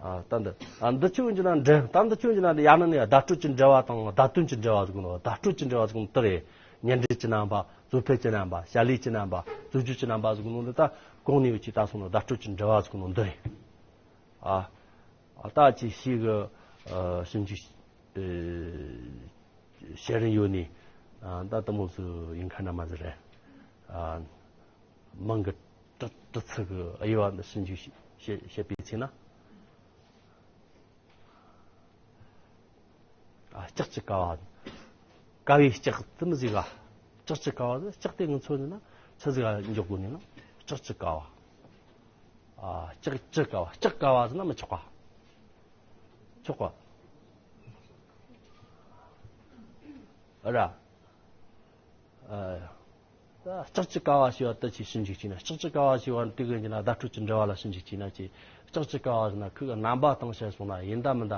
ཨ། ད་འདི། ཨ། འདི་ཆོས་ཡིན་གྱི་ན་འབྲེལ། ད་འདི་ཆོས་ཡིན་གྱི་ན་ཡང་ན་ནི་བརྡ་སྤྲོད་ཀྱི་འབྲེལ་བ་དང་བརྡ་དོན་གྱི་འབྲེལ་བ་ཟེར་གོ་ནོ། བརྡ་སྤྲོད་ཀྱི་འབྲེལ་བ་ཟེར་གོ་ནོ་དེ་རེད། ཉེ་འབྲེལ་གྱི་རྣམ་པ། གཙོ་ཕལ་གྱི་རྣམ་པ། བྱ་ལས་ཀྱི་རྣམ་པ། རྩོད་སྦྱོར་གྱི་རྣམ་པ་ཟེར་གོ་ནོ་འདི་ད་གོང་ནས་འུ་ཅག་ད་སོང་ནོ་བརྡ་སྤྲོད་ཀྱི་འབྲེལ་བ་ཟེར་གོ་ནོ་འདི་རེད། ཨ། ཨ། ད་ཅིག་ཤེས་གི་ཨ། ཞིབ་འཇུག་ཨ། བྱེད་རིན་ཡོད་ནི། ཨ། ད་དེ་མོ་ཟིག་ཡིན་ཁ་ན་མ་ཟིག་རེད། ཨ། མིང་གི་གྲུབ་གྲུབ་ཚུལ་གི་དབྱེ་བ་འདི་ཞིབ་འཇུག་བྱེད་བྱེད་པའི་ཚེ་ན། ཨ། ལྕགས་ཀྱི་ཀ་བ། ཀ་བའི་ལྕགས་དེ་མི་ཟིག་ག་ལྕགས་ཀྱི་ཀ་བ་ཟིག་ལྕགས་དེ་ངུ་ཚོ་ནི་ན་ཆི་ཟིག་ག་འཇོག་དགོས་ནི་ན་ལྕགས་ཀྱི་ཀ་བ། ཨ། ལྕགས་ཀྱི་ཀ་བ། ལྕགས་ཀ་བ་ཟེར་ན་མི་ཆོག་ག་ཆོག་ག་ཨ་ར། ཨ། ད་ལྕགས་ཀྱི་ཀ་བ་ཞེས་པ་དེ་ཅིག་ཞིབ་འཇུག་བྱས་ན། ལྕགས་ཀྱི་ཀ་བ་ཞེས་པ་དེ་གི་ཡིན་གྱི་ན་བརྡ་སྤྲོད་ཀྱི་འབྲེལ་བ་ལ་ཞིབ་འཇུག་བྱས་ན་ཅིག་ལྕགས་ཀྱི་ཀ་བ་ཟེར་ན་ཁོ་གི་རྣམ་པ་དང་བཤད་སོང་ན་ཡིན་ད་མིན་ད་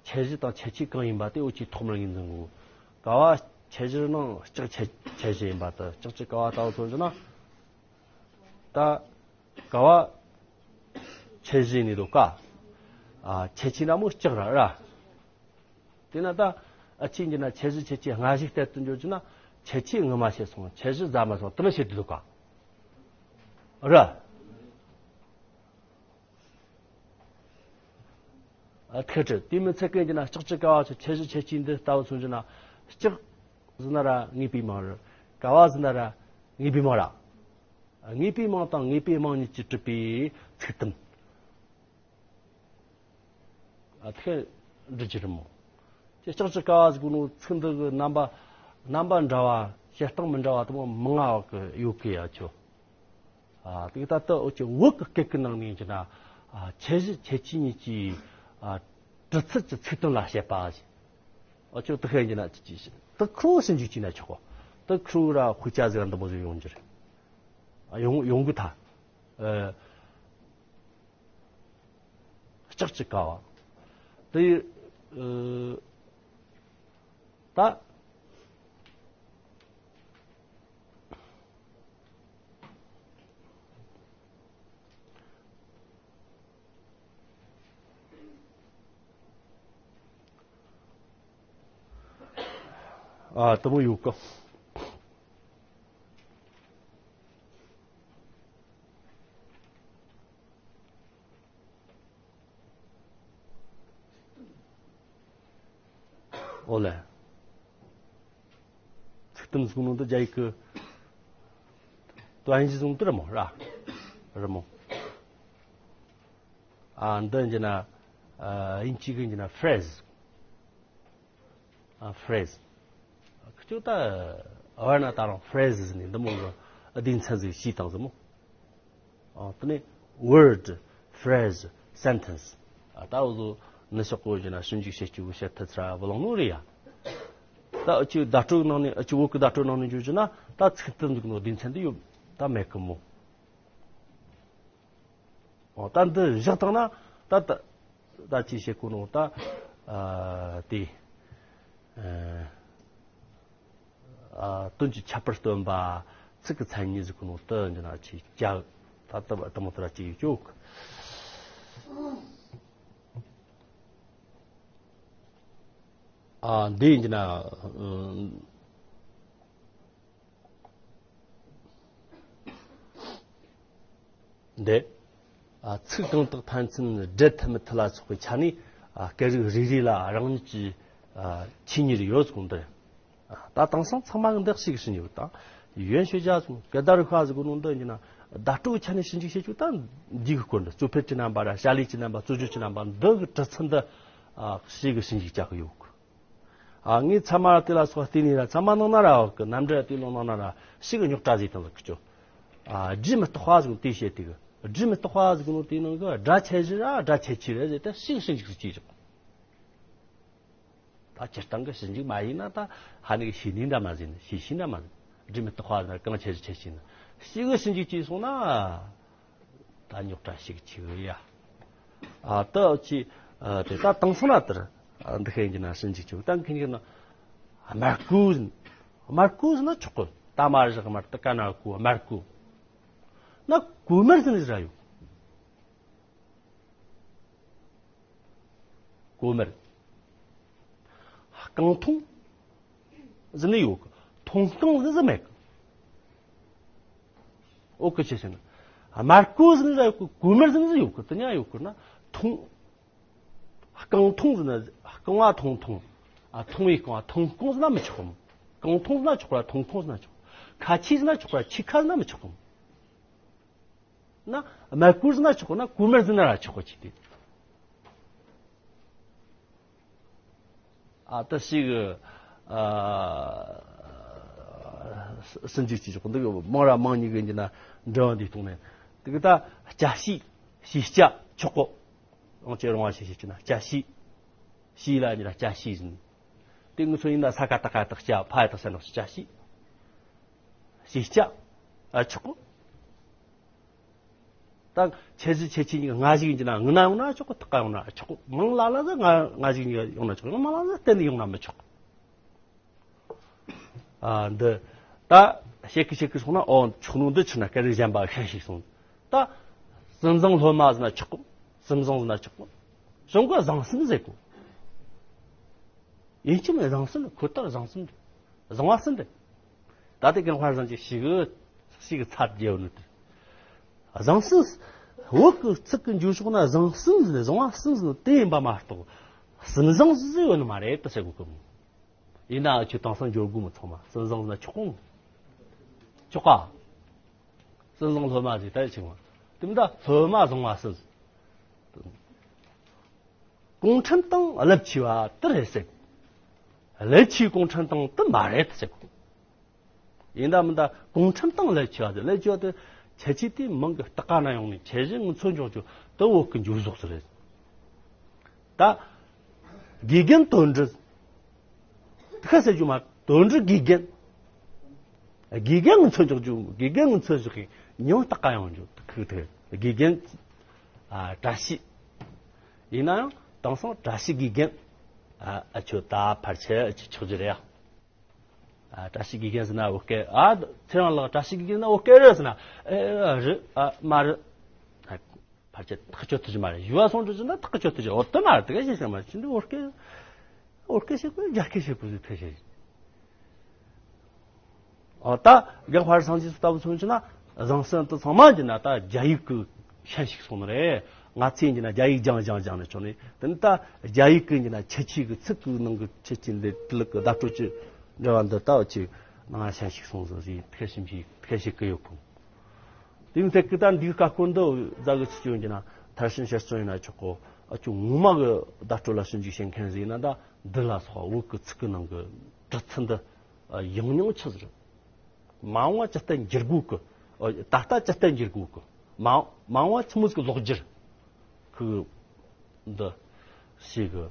ཁྱད་གཞི་དང་ཁྱད་ཆོས་གང་ཡིན་པ་དེ་འུ་ཅག་ཐོག་མར་ངོས་འཛིན་དགོས། ཀ་བ་ཁྱད་གཞིར་སྣང་ལྕགས་ཁྱད་ཁྱད་གཞི་ཡིན་པ་དེ་ལྕགས་ཀྱི་ཀ་བ་ལྟ་བུ་མཚོན་རྒྱུ་ན། ད་ཀ་བ་ཁྱད་གཞི་ནི་འདུག་ག་ཨ། ཁྱད་ཆོས་འདྲ་མོ་ལྕགས་ར་ར། དེ་ན་ད་ཨ་ཅིག་ཡིན་གྱི་ན་ཁྱད་གཞི་ཁྱད་ཆོས་སྔ་གཞུག་བསྟན་དུ་འཇོག་རྒྱུ་ན་ཁྱད་ཆོས་ངོ་མ་བཤད་སོང་། ཁྱད་གཞི་རྫ་མ་སོང་དེ་མི་བཤད་དུ་འདུག་ག་ར། ཨ། ཐེ་ཁྲི་དེ་མི་ཚད་ཀྱི་ཡིན་གྱི་ན་ལྕགས་ཀྱི་ཀ་བ་ཆོ་ཁྱད་གཞི་ཁྱད་ཆོས་འདི་ལྟ་བུ་མཚོན་རྒྱུ་ན། ལྕགས་ཟེར་ན་ར་ངེས་པའི་མིང་རེད། ཀ་བ་ཟེར་ན་ར་ངེས་པའི་མིང་ར། ངེས་པའི་མིང་དང་ངེས་པའི་མིང་གཉིས་ཀྱིས་གྲུབ་པའི་ཚིག་དོན། ཨ། དེ་འགྲུབ་རྒྱུ་རེད་མོ། ཁྱེད་ལྕགས་ཀྱི་ཀ་བ་ཟེར་གོ་ནོ་ཚིག་འདི་གི་རྣམ་པ་རྣམ་པ་འདྲ་བ་བཤད་སྟངས་མི་འདྲ་བ་དེ་མོ་མང་ང་བ་གི་ཡོད་གི་ཡ་ཆོ། ཨ། དེ་ད་ལྟ་འུ་ཅག་བོད་ཀྱི་སྐད་ཀྱི་ནང་ནས་ཡིན་གྱི་ན། ཨ། ཁྱད་གཞི་ཁྱད་ཆོས་གཉིས་ཀྱི། ཨ། གྲུབ་ཚུལ་གྱི་ཚིག་དོན་ལ་བཤད་པ་ཞིག་འུ་ཅག་དེ་ཤེས་ཡིན་གྱི་ན་ཅི་ཅི་ཞིག་དེ་ཁོ་ཞིབ་འཇུག་བྱས་ན་ཆོག་གོ། དེ་ཁོ་ར་དཔེ་ཆ་ཟིག་འདི་མོ་ཟིག་ཡོང་རྒྱུ་རེད། ཨ། ཡོང་ཡོང་གི་ཐལ། ཨ། ལྕགས་ཀྱི་ཀ་བ། དེ། ཨ། ད། ཨ། དེ་མོ་ཡོད་གི། ཨོ་ལེ། ཚིག་དོན་ཟེར་ནོ་འདི་རྒྱ་ཡིག་གི་དོན་གཞི་ཟེར་ནོ་དེ་རེད་མོ་ར། རེད་མོ། ཨ། འདི་ཡིན་གྱི་ན། ཨ། དབྱིན་ཇི་གི་ཡིན་གྱི་ན་ཕི་རེ་ཟི། ཨ། ཕི་རེ་ཟི། ཁྱོད་ད་ཨ་བར་ན་ད་རུང་ཕི་རེ་ཟི་ཟེར་ནས་འདི་མོ་གི་སྡེ་ཚན་ཟིག་ཕྱེས་བཏང་ཟིག་མོ། ཨ། དེ་ནས་word, phrase, sentence. ཨ། ད་འུ་ཚོ་ནི་ཤོག་གོ་བཞིན་ན་ཞིབ་འཇུག་བྱེད་རྒྱུ་བཤད་ཐུབ་ཚར་བ་ལོང་ནོ་རེད་ཡ། ད་འུ་ཅག་བརྡ་སྤྲོད་ནང་ནས་འུ་ཅག་བོད་ཀྱི་བརྡ་སྤྲོད་ནང་ནས་འཇོག་རྒྱུ་ན་ད་ཚིག་དོན་འདུག་ནོ་སྡེ་ཚན་འདི་ཡོད་ད་མེད་གི་མོ། ཨོ། ད་འདི་བཞག་བཏང་ན་ད་ད་ད་ཅི་བྱེད་གོ་ནོ་ད། ཨ། དེ། ཨ། ཨ། དོན་གྱི་ཁྱད་པར་སྟོན་པ། ཚིག་གི་མཚན་ཉིད་ཟིག་གི་ནང་དུ་འདི་ན་ཆེ་བྱ་ད་ལྟ་བ་དུ་མ་ཏི་ར་ཅིག་ཡོད་ཀྱོག་ཨ་འདི་འདི་ན་འདི། ཨ། ཚིག་གང་དག་ཕན་ཚུན་འབྲལ་ཐུབ་མི་ཐུབ་ལ་སོགས་པའི་ཆ་ནས། ཨ། སྐད་རིགས་རེ་རེ་ལ་རང་ཉིད་ཀྱི། ཨ། ཆོས་ཉིད་ཡོད་ཟེར་གོ་འདི། ཨ། ད་དེང་སང་ཚང་མ་གི་འདི་ཞིག་ཟེར་ཡོད་དང་། ཡོན་ཤོས་རྒྱ་ཟེར་གོ་གི་བརྡ་རིག་པ་ཟེར་གོ་ནོ་འདི་ཡིན་ན། བརྡ་སྤྲོད་ཀྱི་ཆ་ནས་ཞིབ་འཇུག་བྱེད་རྒྱུ་ད་འདི་གི་སྐོར་འདི། རྩོད་ཕེབས་ཀྱི་རྣམ་པ་ར་བྱ་ལས་ཀྱི་རྣམ་པ། རྩོད་བརྗོད་ཀྱི་རྣམ་པ་འདི་གི་གྲུབ་ཚུལ་འདི། ཨ། ཞིག་གི་ཞིབ་འཇུག་བྱ་གི་ཡོད་གི། ཨ། ངས་ཚད་མ་དེ་ལ་སོགས་བལྟས་ནས་ར། ཚད་མ་ནང་ན་ར་འོག་གི་རྣམ་འགྲེལ་དེ་ལོ་ནང་ན་ར་ཞིག་རྙོག་དྲ་ཟིག་དང་ཟིག་ཅོ། ཨ། སྒྲོས་མི་རྟག་པ་ཟིག་དེ་བཤད་དེ་གི། སྒྲོས་མི་རྟག་པ་ཟིག་ནོ་དེ་ནང་གི་སྒྲ་ཆེ་ཆུང་ར་སྒྲ་ཆེ་ཆུང་རེད་ཟེར་ཏེ་ཞིག་ཞིབ་འཇུག་ཟིག་བྱས་ཆོག་ད་སྤྱིར་བཏང་གི་ཞིབ་འཇུག་མ་ཡིན་ན་ད་ཧ་ནི་གི་ཤེས་ནི་འདྲ་མ་ཟིག་ནི་ཤེས་ཤེས་འདྲ་མ་ཟིག་སྒྲོས་མི་རྟག་པ་ཟིག་ན་གང་ཆེ་ཆུང་ཆེ་ཆུང་ནི་ཞིག་གི་ཞིབ་འཇུག་བྱས་སོང་ན། ད་རྙོག་དྲ་ཞིག་ཆེ་གི་ཡ། ཨ། ད་ཅི། ཨ། དེ་ད་དེང་སང་ན་དེར། ཨ། འདི་ཤེས་ཀྱི་ན་ཞིབ་འཇུག་ཆེ་གི་ད་མཁན་གྱི་ན། དམར་ཀོ་ཟེར། དམར་ཀོ་ཟེར་ན་ཆོག་གི། ད་མ་རི་དམར་ཏི་ཀ་ན་ཀོ་དམར་ཀོ། ན་གོ་དམར་ཟེར་ནི་ཟིག་ར་ཡོད། གོ་དམར། རྐང་འཐུང་ཟེར་ནི་ཡོད་གི། འཐུང་རྐང་ཟེར་ནི་ཟིག་མེད་གི། འོ་གི་ཆི་ཟེར་ན། དམར་ཀོ་ཟེར་ནི་ཟིག་ཡོད་གི། གོ་དམར་ཟེར་ནི་ཟིག་ཡོད་གི། དེ་གཉིས་ཡོད་གི་ན། འཐུང་། རྐང་འཐུང་ཟེར་ན། རྐང་བ་འཐུང་འཐུང་། ཨ། འཐུང་བའི་རྐང་བ། འཐུང་རྐང་ཟེར་ན་མི་ཆོག་གམ། རྐང་འཐུང་ཟེར་ན་ཆོག་པ། འཐུང་རྐང་ཟེར་ན་ཆོག་ཁ་ཆེ་ཟེར་ན་ཆོག་པ། ཆེ་ཁ་ཟེར་ན་མི་ཆོག་གམ། ན་དམར་ཀོ་ཟེར་ན་ཆོག་གི། ན་གོ་དམར་ཟེར་ན་ར་ཆོག་གི་ཆི་དེ། ཨ། ད་ཞིག་ཨ། ཞིབ་འཇུག་བྱེད་ཆོག་གི། འདི་གི་མང་ར་མང་ཉུང་གི་འདི་ན་འབྲེལ་བ་འདི་གཏོང་ནས། དེ་གི་ད་སྐྱ་ཤས། ཤས་སྐྱ་ཆོག་གོ། རང་ཅེ་རང་བ་ཤས་ཤས་ཀྱི་ན་སྐྱ་ཤས། ཤས་ལ་ཉེ་ར་སྐྱ་ཤས་ཟེར། དེ་ངུ་ཚོ་ཡིན་ན་ས་ཀ་བཏགས་སྐ་བཏགས་སྐྱ། ཕ་ཡ་བཏགས་ས་ན་སྐྱ་ཤས། ཤས་སྐྱ། ཨ། ཆོག་གོ། ད་ཆེ་ཆུང་ཆེ་ཆུང་གཉིས་ཀ་སྔ་ཞིག་ཡིན་གྱི་ན་ངུ་ན་ཡོང་ན་ཆོག་གི། ཐག་ག་ཡོང་ན་ཆོག་གི། མང་ལ་ལ་ཟིག་སྔ་སྔ་ཞིག་གཉིས་ཀ་ཡོང་ན་ཆོག་གི། མང་ལ་ལ་ཟིག་གཏན་ནས་ཡོང་ན་མི་ཆོག་ཨ། འདི་ད་བཤད་གི་བཤད་གི་སོང་ན། ཨོ་ཆོག་ནོ་འདི་ཆི་ན་སྐད་རིགས་གཞན་པ་ཤན་ཞིག་སོང་། ད་སུན་བཟང་སློབ་མ་ཟེར་ན་ཆོག་གི། སུན་བཟང་ཟེར་ན་ཆོག་གི། གཞུང་གི་བཟང་སུན་ཟེར་གོ། ཡིན་གཅིག་མིན་བཟང་སུན་ཁོ་ཐག་བཟང་སུན་རེད། བཟང་བ་སུན་རེད། ད་ལྟའི་གང་ཕར་བཟང་གི་ཞིག་ཞིག་ཚར་རྒྱལ་བ་ནི་དེ། བཟང་སུན། བོད་ཀྱི་ཚིག་གི་འགྱུར་ཕྱོགས་ན་བཟང་སུན་ཟེར་ནས་བཟང་བ་སུན་ཟེར་ནས་དེ་ཡིན་པ་མ་གཏོགས། སུན་བཟང་ཟེར་ཡོད་ནི་མ་རེད་དུ་ཟེར་དགོས་ཀྱི་མོ། ཡིན་ནའང་ཁྱོད་དེང་སང་འབྱོར་དགོས་མི་ཚང་མ་སུན་བཟང་ཟེར་ན་ཆོག་གོ། ཆོག་ག། སུན་བཟང་སློབ་མ་ཟེར་ད་ཆེ་བ། དེ་མི་ད་སློབ་མ་བཟང་བ་སུན་ཟེར། གུང་ཁྲན་ཏང་རླབས་ཆེ་བ་དེ་རེད་ཟེར། རླབས་ཆེའི་གུང་ཁྲན་ཏང་དེ་མ་རེད་ཟེར། ཡིན་ད་མིན་ད་གུང་ཁྲན་ཏང་རླབས་ཆེ་བ་དེ། རླབས་ཆེ་བ་དེ་ཁྱད་ཆོས་དེ་མིང་གི་སྟག་ཀ་ན་ཡོང་ནས་ཁྱད་གཞི་ངུ་ཚོ་འཇོག་རྒྱུ་དེ་བོད་ཀྱི་འགྱུར་ཟོག་ཟེར་རེད། ད་དགེ་རྒན་དོན་འགྲུབ། ཁ་ཟེར་རྒྱུ་མ་དོན་འགྲུབ་དགེ་རྒན། དགེ་རྒན་ངུ་ཚོ་འཇོག་རྒྱུ། དགེ་རྒན་ངུ་ཚོ་འཇོག་གི་ཉུང་སྟག་ཀ་ཡོང་རྒྱུ་དེ་ཁུག་དེ་དགེ་རྒན། ཨ། བཀྲ་ཤིས། ཡིན་ན་ཡང་དེང་སང་བཀྲ་ཤིས་དགེ་རྒན། ཨ། ཨ་ཁྱོད་ད་ཕལ་ཆེར་ཨ་ཁྱོད་ཆོག་རྒྱུ་རེད་ཡ། ཨ། བཀྲ་ཤིས་དགེ་རྒན་ཟེར་ན་བོད་སྐད། ཨ། ཚེ་རིང་ལགས་བཀྲ་ཤིས་དགེ་རྒན་ཟེར་ན་བོད་སྐད་རེད་ཟེར་ན། ཨེ། རེད། ཨ། མ་རེད། ཨ། ཕལ་ཆེར་ཐག་གཅོད་ཐུབ་ཀྱི་མ་རེད། ཞུ་བ་སོང་དུས་ཟེར་ན་ཐག་གཅོད་ཐུབ་ཀྱི། འོ་དེ་མ་རེད། དེ་ག་བཤད་ཤེས་མ་རེད། ཁྱེད་འདི་བོད་སྐད། བོད་སྐད་བཤད་དགོས། རྒྱ་སྐད་བཤད་དགོས་ཟེར་ཐལ་ཤེས། ཨོ་ད་རྒྱ་ཕར་སངས་རྒྱས་སུ་ལྟ་བུ་མཚོན་ཆེ་ན་བཟང་སེམས་དེ་ཚང་མ་གྱི་ན་ད་རྒྱ་ཡིག་གི་ཤན་ཞིག་སོང་ནི་རེད། ང་ཚོས་ཀྱི་ན་རྒྱ་ཡིག་སྦྱང་སྦྱང་སྦྱང་ནས་ཆོག་ནི། དེ་ནི་ད་རྒྱ་ཡིག་གི་ཀྱི་ན་ཁྱད་ཆོས་ཀྱི་ཚིག་གི་ནང་གི་ཁྱད་ཆོས་འདི་ལུགས་ཀྱི་བརྡ་སྤྲོད་ཀྱི་འབྲེལ་བ་འདི་ལྟ་བུ་ཅིག་ནང་ཤན་ཞིག་སོང་ཟིག་ཟེར་ཐེ་ཞིབ་ཞིག་ཐེ་ཞིབ་ཀྱི་ཡོད་གོ། དེ་ནི་ཐད་ཀྱི་ད་འདིའི་ཀ་སྐོར་འདི་རྫ་གི་ཚིག་ཅུང་གྱི་ན་མཐར་ཕྱིན་ཤར་བརྩོན་ཡིན་ན་ཆོག་གོ། ཨ་ཅུ་ངོ་མ་གི་བརྡ་སྤྲོད་ལ་ཞིབ་འཇུག་བྱེད་མཁན་ཟིག་ཡིན་ན་ད་འདི་ལ་སོགས་བོད་ཀྱི་ཚིག་གི་ནང་གི་གྲུབ་ཚུལ་འདི་ཡང་ཉུང་ཆི་ཟིག་རེད། མ་འོངས་པ་ཇི་ལྟར་འགྱུར་དགོས་གི། ཨོ། ད་ལྟ་ཇི་ལྟར་འགྱུར་དགོས་གི། མ་མ་འོངས་པ་ཆི་མོ་ཟིག་ལོག་འགྱུར་གི། འདི་ཞིག་གི་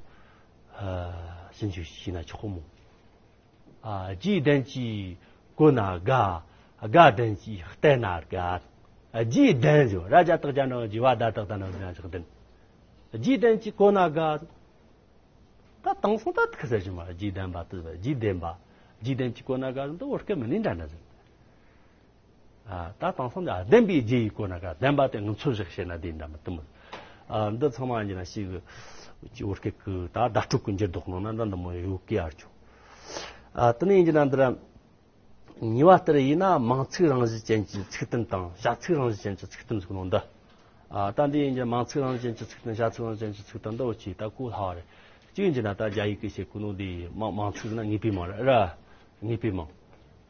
ཨ་ཞིབ་འཇུག་བྱས་ན་ཆོག་གི་མོ། ཨ། རྗེ་བདེན་གྱིས་གོ་ན་དགའ། དགའ་བདེན་གྱིས་བལྟས་ན་དགའ། རྗེ་བདེན་ཟེར་བ་ར་ཇ་བཏགས་རྒྱ་ན་རྗེ་བ་ད་བཏགས་ད་ན་ཟེར་ན་ཆོག་བདེན། རྗེ་བདེན་གྱིས་གོ་ན་དགའ། ད་དེང་སང་ད་ཁི་ཟེར་གྱི་མ་རེད། རྗེ་བདེན་པ་དེ་རྗེ་བདེན་པ། རྗེ་བདེན་གྱིས་གོ་ན་དགའ་ཟེར་འདི་བོད་སྐད་མིན་ནི་འདྲ་འདྲ་ཟེར། ད་དེང་སང་འདི་བདེན་པའི་རྒྱུ་ཡི་སྒོ་ནས་ག་བདེན་པ་དེ་ངོས་འཛིན་ཞིག་བྱས་ན་བདེན་འདྲ་མི་འདུག་མོ། འདི་ཚང་མ་ཡིན་ན་ཞིག་གི་བོད་སྐད་གི་ད་བརྡ་སྤྲོད་གི་འགྱུར་ལྡོག་ནང་ན་འདི་འདི་མོ་ཡོད་གི་ཨར་ཆོ། དེ་ནས་ཡིན་ན་འདི་ར། གཉིས་པ་ལྟར་ཡིན་ན་མིང་ཚིག་རང་བཞིན་ཅན་གྱི་ཚིག་དོན་དང་བྱ་ཚིག་རང་བཞིན་ཅན་གྱི་ཚིག་དོན་ཟེར་ནོ་འདི། ཨ། ད་འདི་ཡིན་གྱི་མིང་ཚིག་རང་བཞིན་ཅན་གྱི་ཚིག་དོན། བྱ་ཚིག་རང་བཞིན་ཅན་གྱི་ཚིག་དོན་འདི་འོ་ཅི་ད་གོ་སླ་བ་རེད། གཅིག་ཡིན་གྱི་ན་ད་རྒྱ་ཡིག་གི་བྱེད་གོ་ནོ་འདི་མིང་མིང་ཚིག་ན་ངེས་པའི་མིང་རེད་ར། ངེས་པའི་མིང་།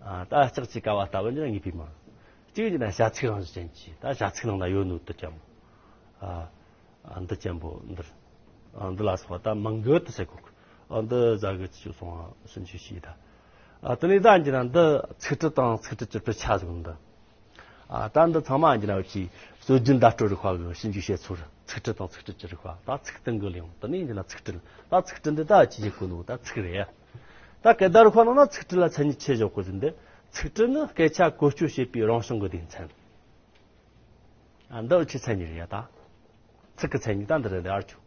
ཨ། ད་ལྕགས་ཀྱི་ཀ་བ་ལྟ་བུ་འདི་ན་ངེས་པའི་མིང་། གཅིག་ཡིན་གྱི་ན་བྱ་ཚིག་རང་བཞིན་ཅན་གྱི་ད་བྱ་ཚིག་ནང་ན་ཡོད་ནོ་དེ་ཅན་མོ། ཨ། ཨ། འདི་ཅན་པོ་འདིར། ཨ། འདི་ལ་སོགས་པ་ད་མིང་གི་དེ་ཟེར་གོ་གི། ཨ། འདི་ཟ་གི་ཅིག་སོང་བ་ཕྱིན་ཅི་ཤེས་ད། ཨ། དེ་ནས་ད་འགྱུར་ན་འདི་ཚིག་གྲུབ་དང་ཚིག་གྲུབ་ཀྱི་གྲུབ་ཆ་ཟེར་གི་འདི། ཨ། ད་འདི་ཚང་མ་འགྱུར་ན་ཅིག་སྲོལ་རྒྱུན་བརྡ་སྤྲོད་རིག་པ་གི་ཕྱིན་ཅི་ཤེས་ཚོར་ཚིག་གྲུབ་དང་ཚིག་གྲུབ་ཀྱི་རིག་པ་ད་ཚིག་དོན་གི་ལེའུ། དེ་ནས་འགྱུར་ན་ཚིག་གྲུབ། ད་ཚིག་གྲུབ་འདི་ད་ཅི་ཞིག་གོ་ནོ་ད་ཚིག་རེད་ཡ། ད་སྐད་བརྡ་རིག་པ་ནང་ན་ཚིག་གྲུབ་ལ་མཚན་ཉིད་ཆེ་ཞོག་གི་ཟིན་ཏེ། ཚིག་གྲུབ་ནི་སྐད་ཆ་བཀོལ་སྤྱོད་བྱེད་པའི་རང་བྱུང་གི་སྡེ་ཚན། ཨ། འདི་ཆི་མཚན་ཉིད་རེད་ཡ་ད། ཚིག་གི་མཚན་ཉིད་ད་འདི་རེད་འདི་ཨར་ཆོ།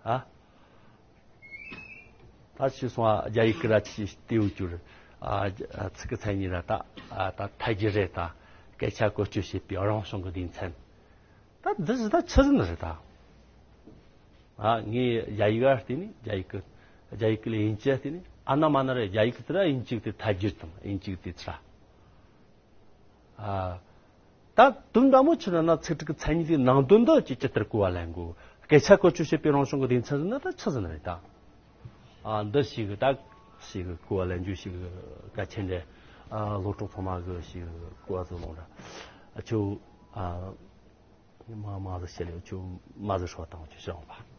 ཨ། ད་ཆི་སོང་ཨ། རྒྱ་ཡིག་གི་ར་ཆི་ལྟེའུ་གྱུར། ཨ། ཚིག་གི་མཚན་ཉིད་ར་ད། ཨ། ད་ཐད་ཀྱི་རེད་ད། སྐད་ཆ་བཀོལ་སྤྱོད་བྱེད་པའི་རང་བྱུང་གི་སྡེ་ཚན། ད་འདི་ཟི་ད་ཆི་ཟིན་རེད་ད། ཨ། ངས་རྒྱ་ཡིག་ཨ་བལྟས་ནས་རྒྱ་ཡིག་གི་རྒྱ་ཡིག་གི་ལས་དབྱིན་ཇི་ཨ་བལྟས་ནས། ཨ་ན་མ་ན་རེད། རྒྱ་ཡིག་གི་དེ་ར་དབྱིན་ཇི་གི་དེ་ཐད་ཀྱི་དང་དབྱིན་ཇི་གི་དེ་ཚ། ཨ། ད་དོན་དག་མོ་ཆི་ན་ན་ཚིག་གྲུབ་ཀྱི་མཚན་ཉིད་དེ་ནང་དོན་འདི་ཅི་ཇི་ལྟར་གོ་བ་ལེན་དགོས། སྐད་ཆ་བཀོལ་སྤྱོད་བྱེད་པའི་རང་བྱུང་གི་སྡེ་ཚན་ཟེར་ན་ད་ཆི་ཟིན་རེད་ད། ཨ། འདི་ཞིག་ད་ཞིག་གོ་བ་ལེན་རྒྱུ་ཞིག་གལ་ཆེན་རེད། ཨ། སློབ་གྲོགས་ཚང་མ་གི་ཞིག་གོ་བ་ཚོ་ལོང་ར། ཨ། ཁྱོད། ཨ། མ་མ་ཟི་ཤེས་ལེ་ཁྱོད་མ་ཟི་ཧྲོ་དང་ཁྱོད་ཤོང་པ།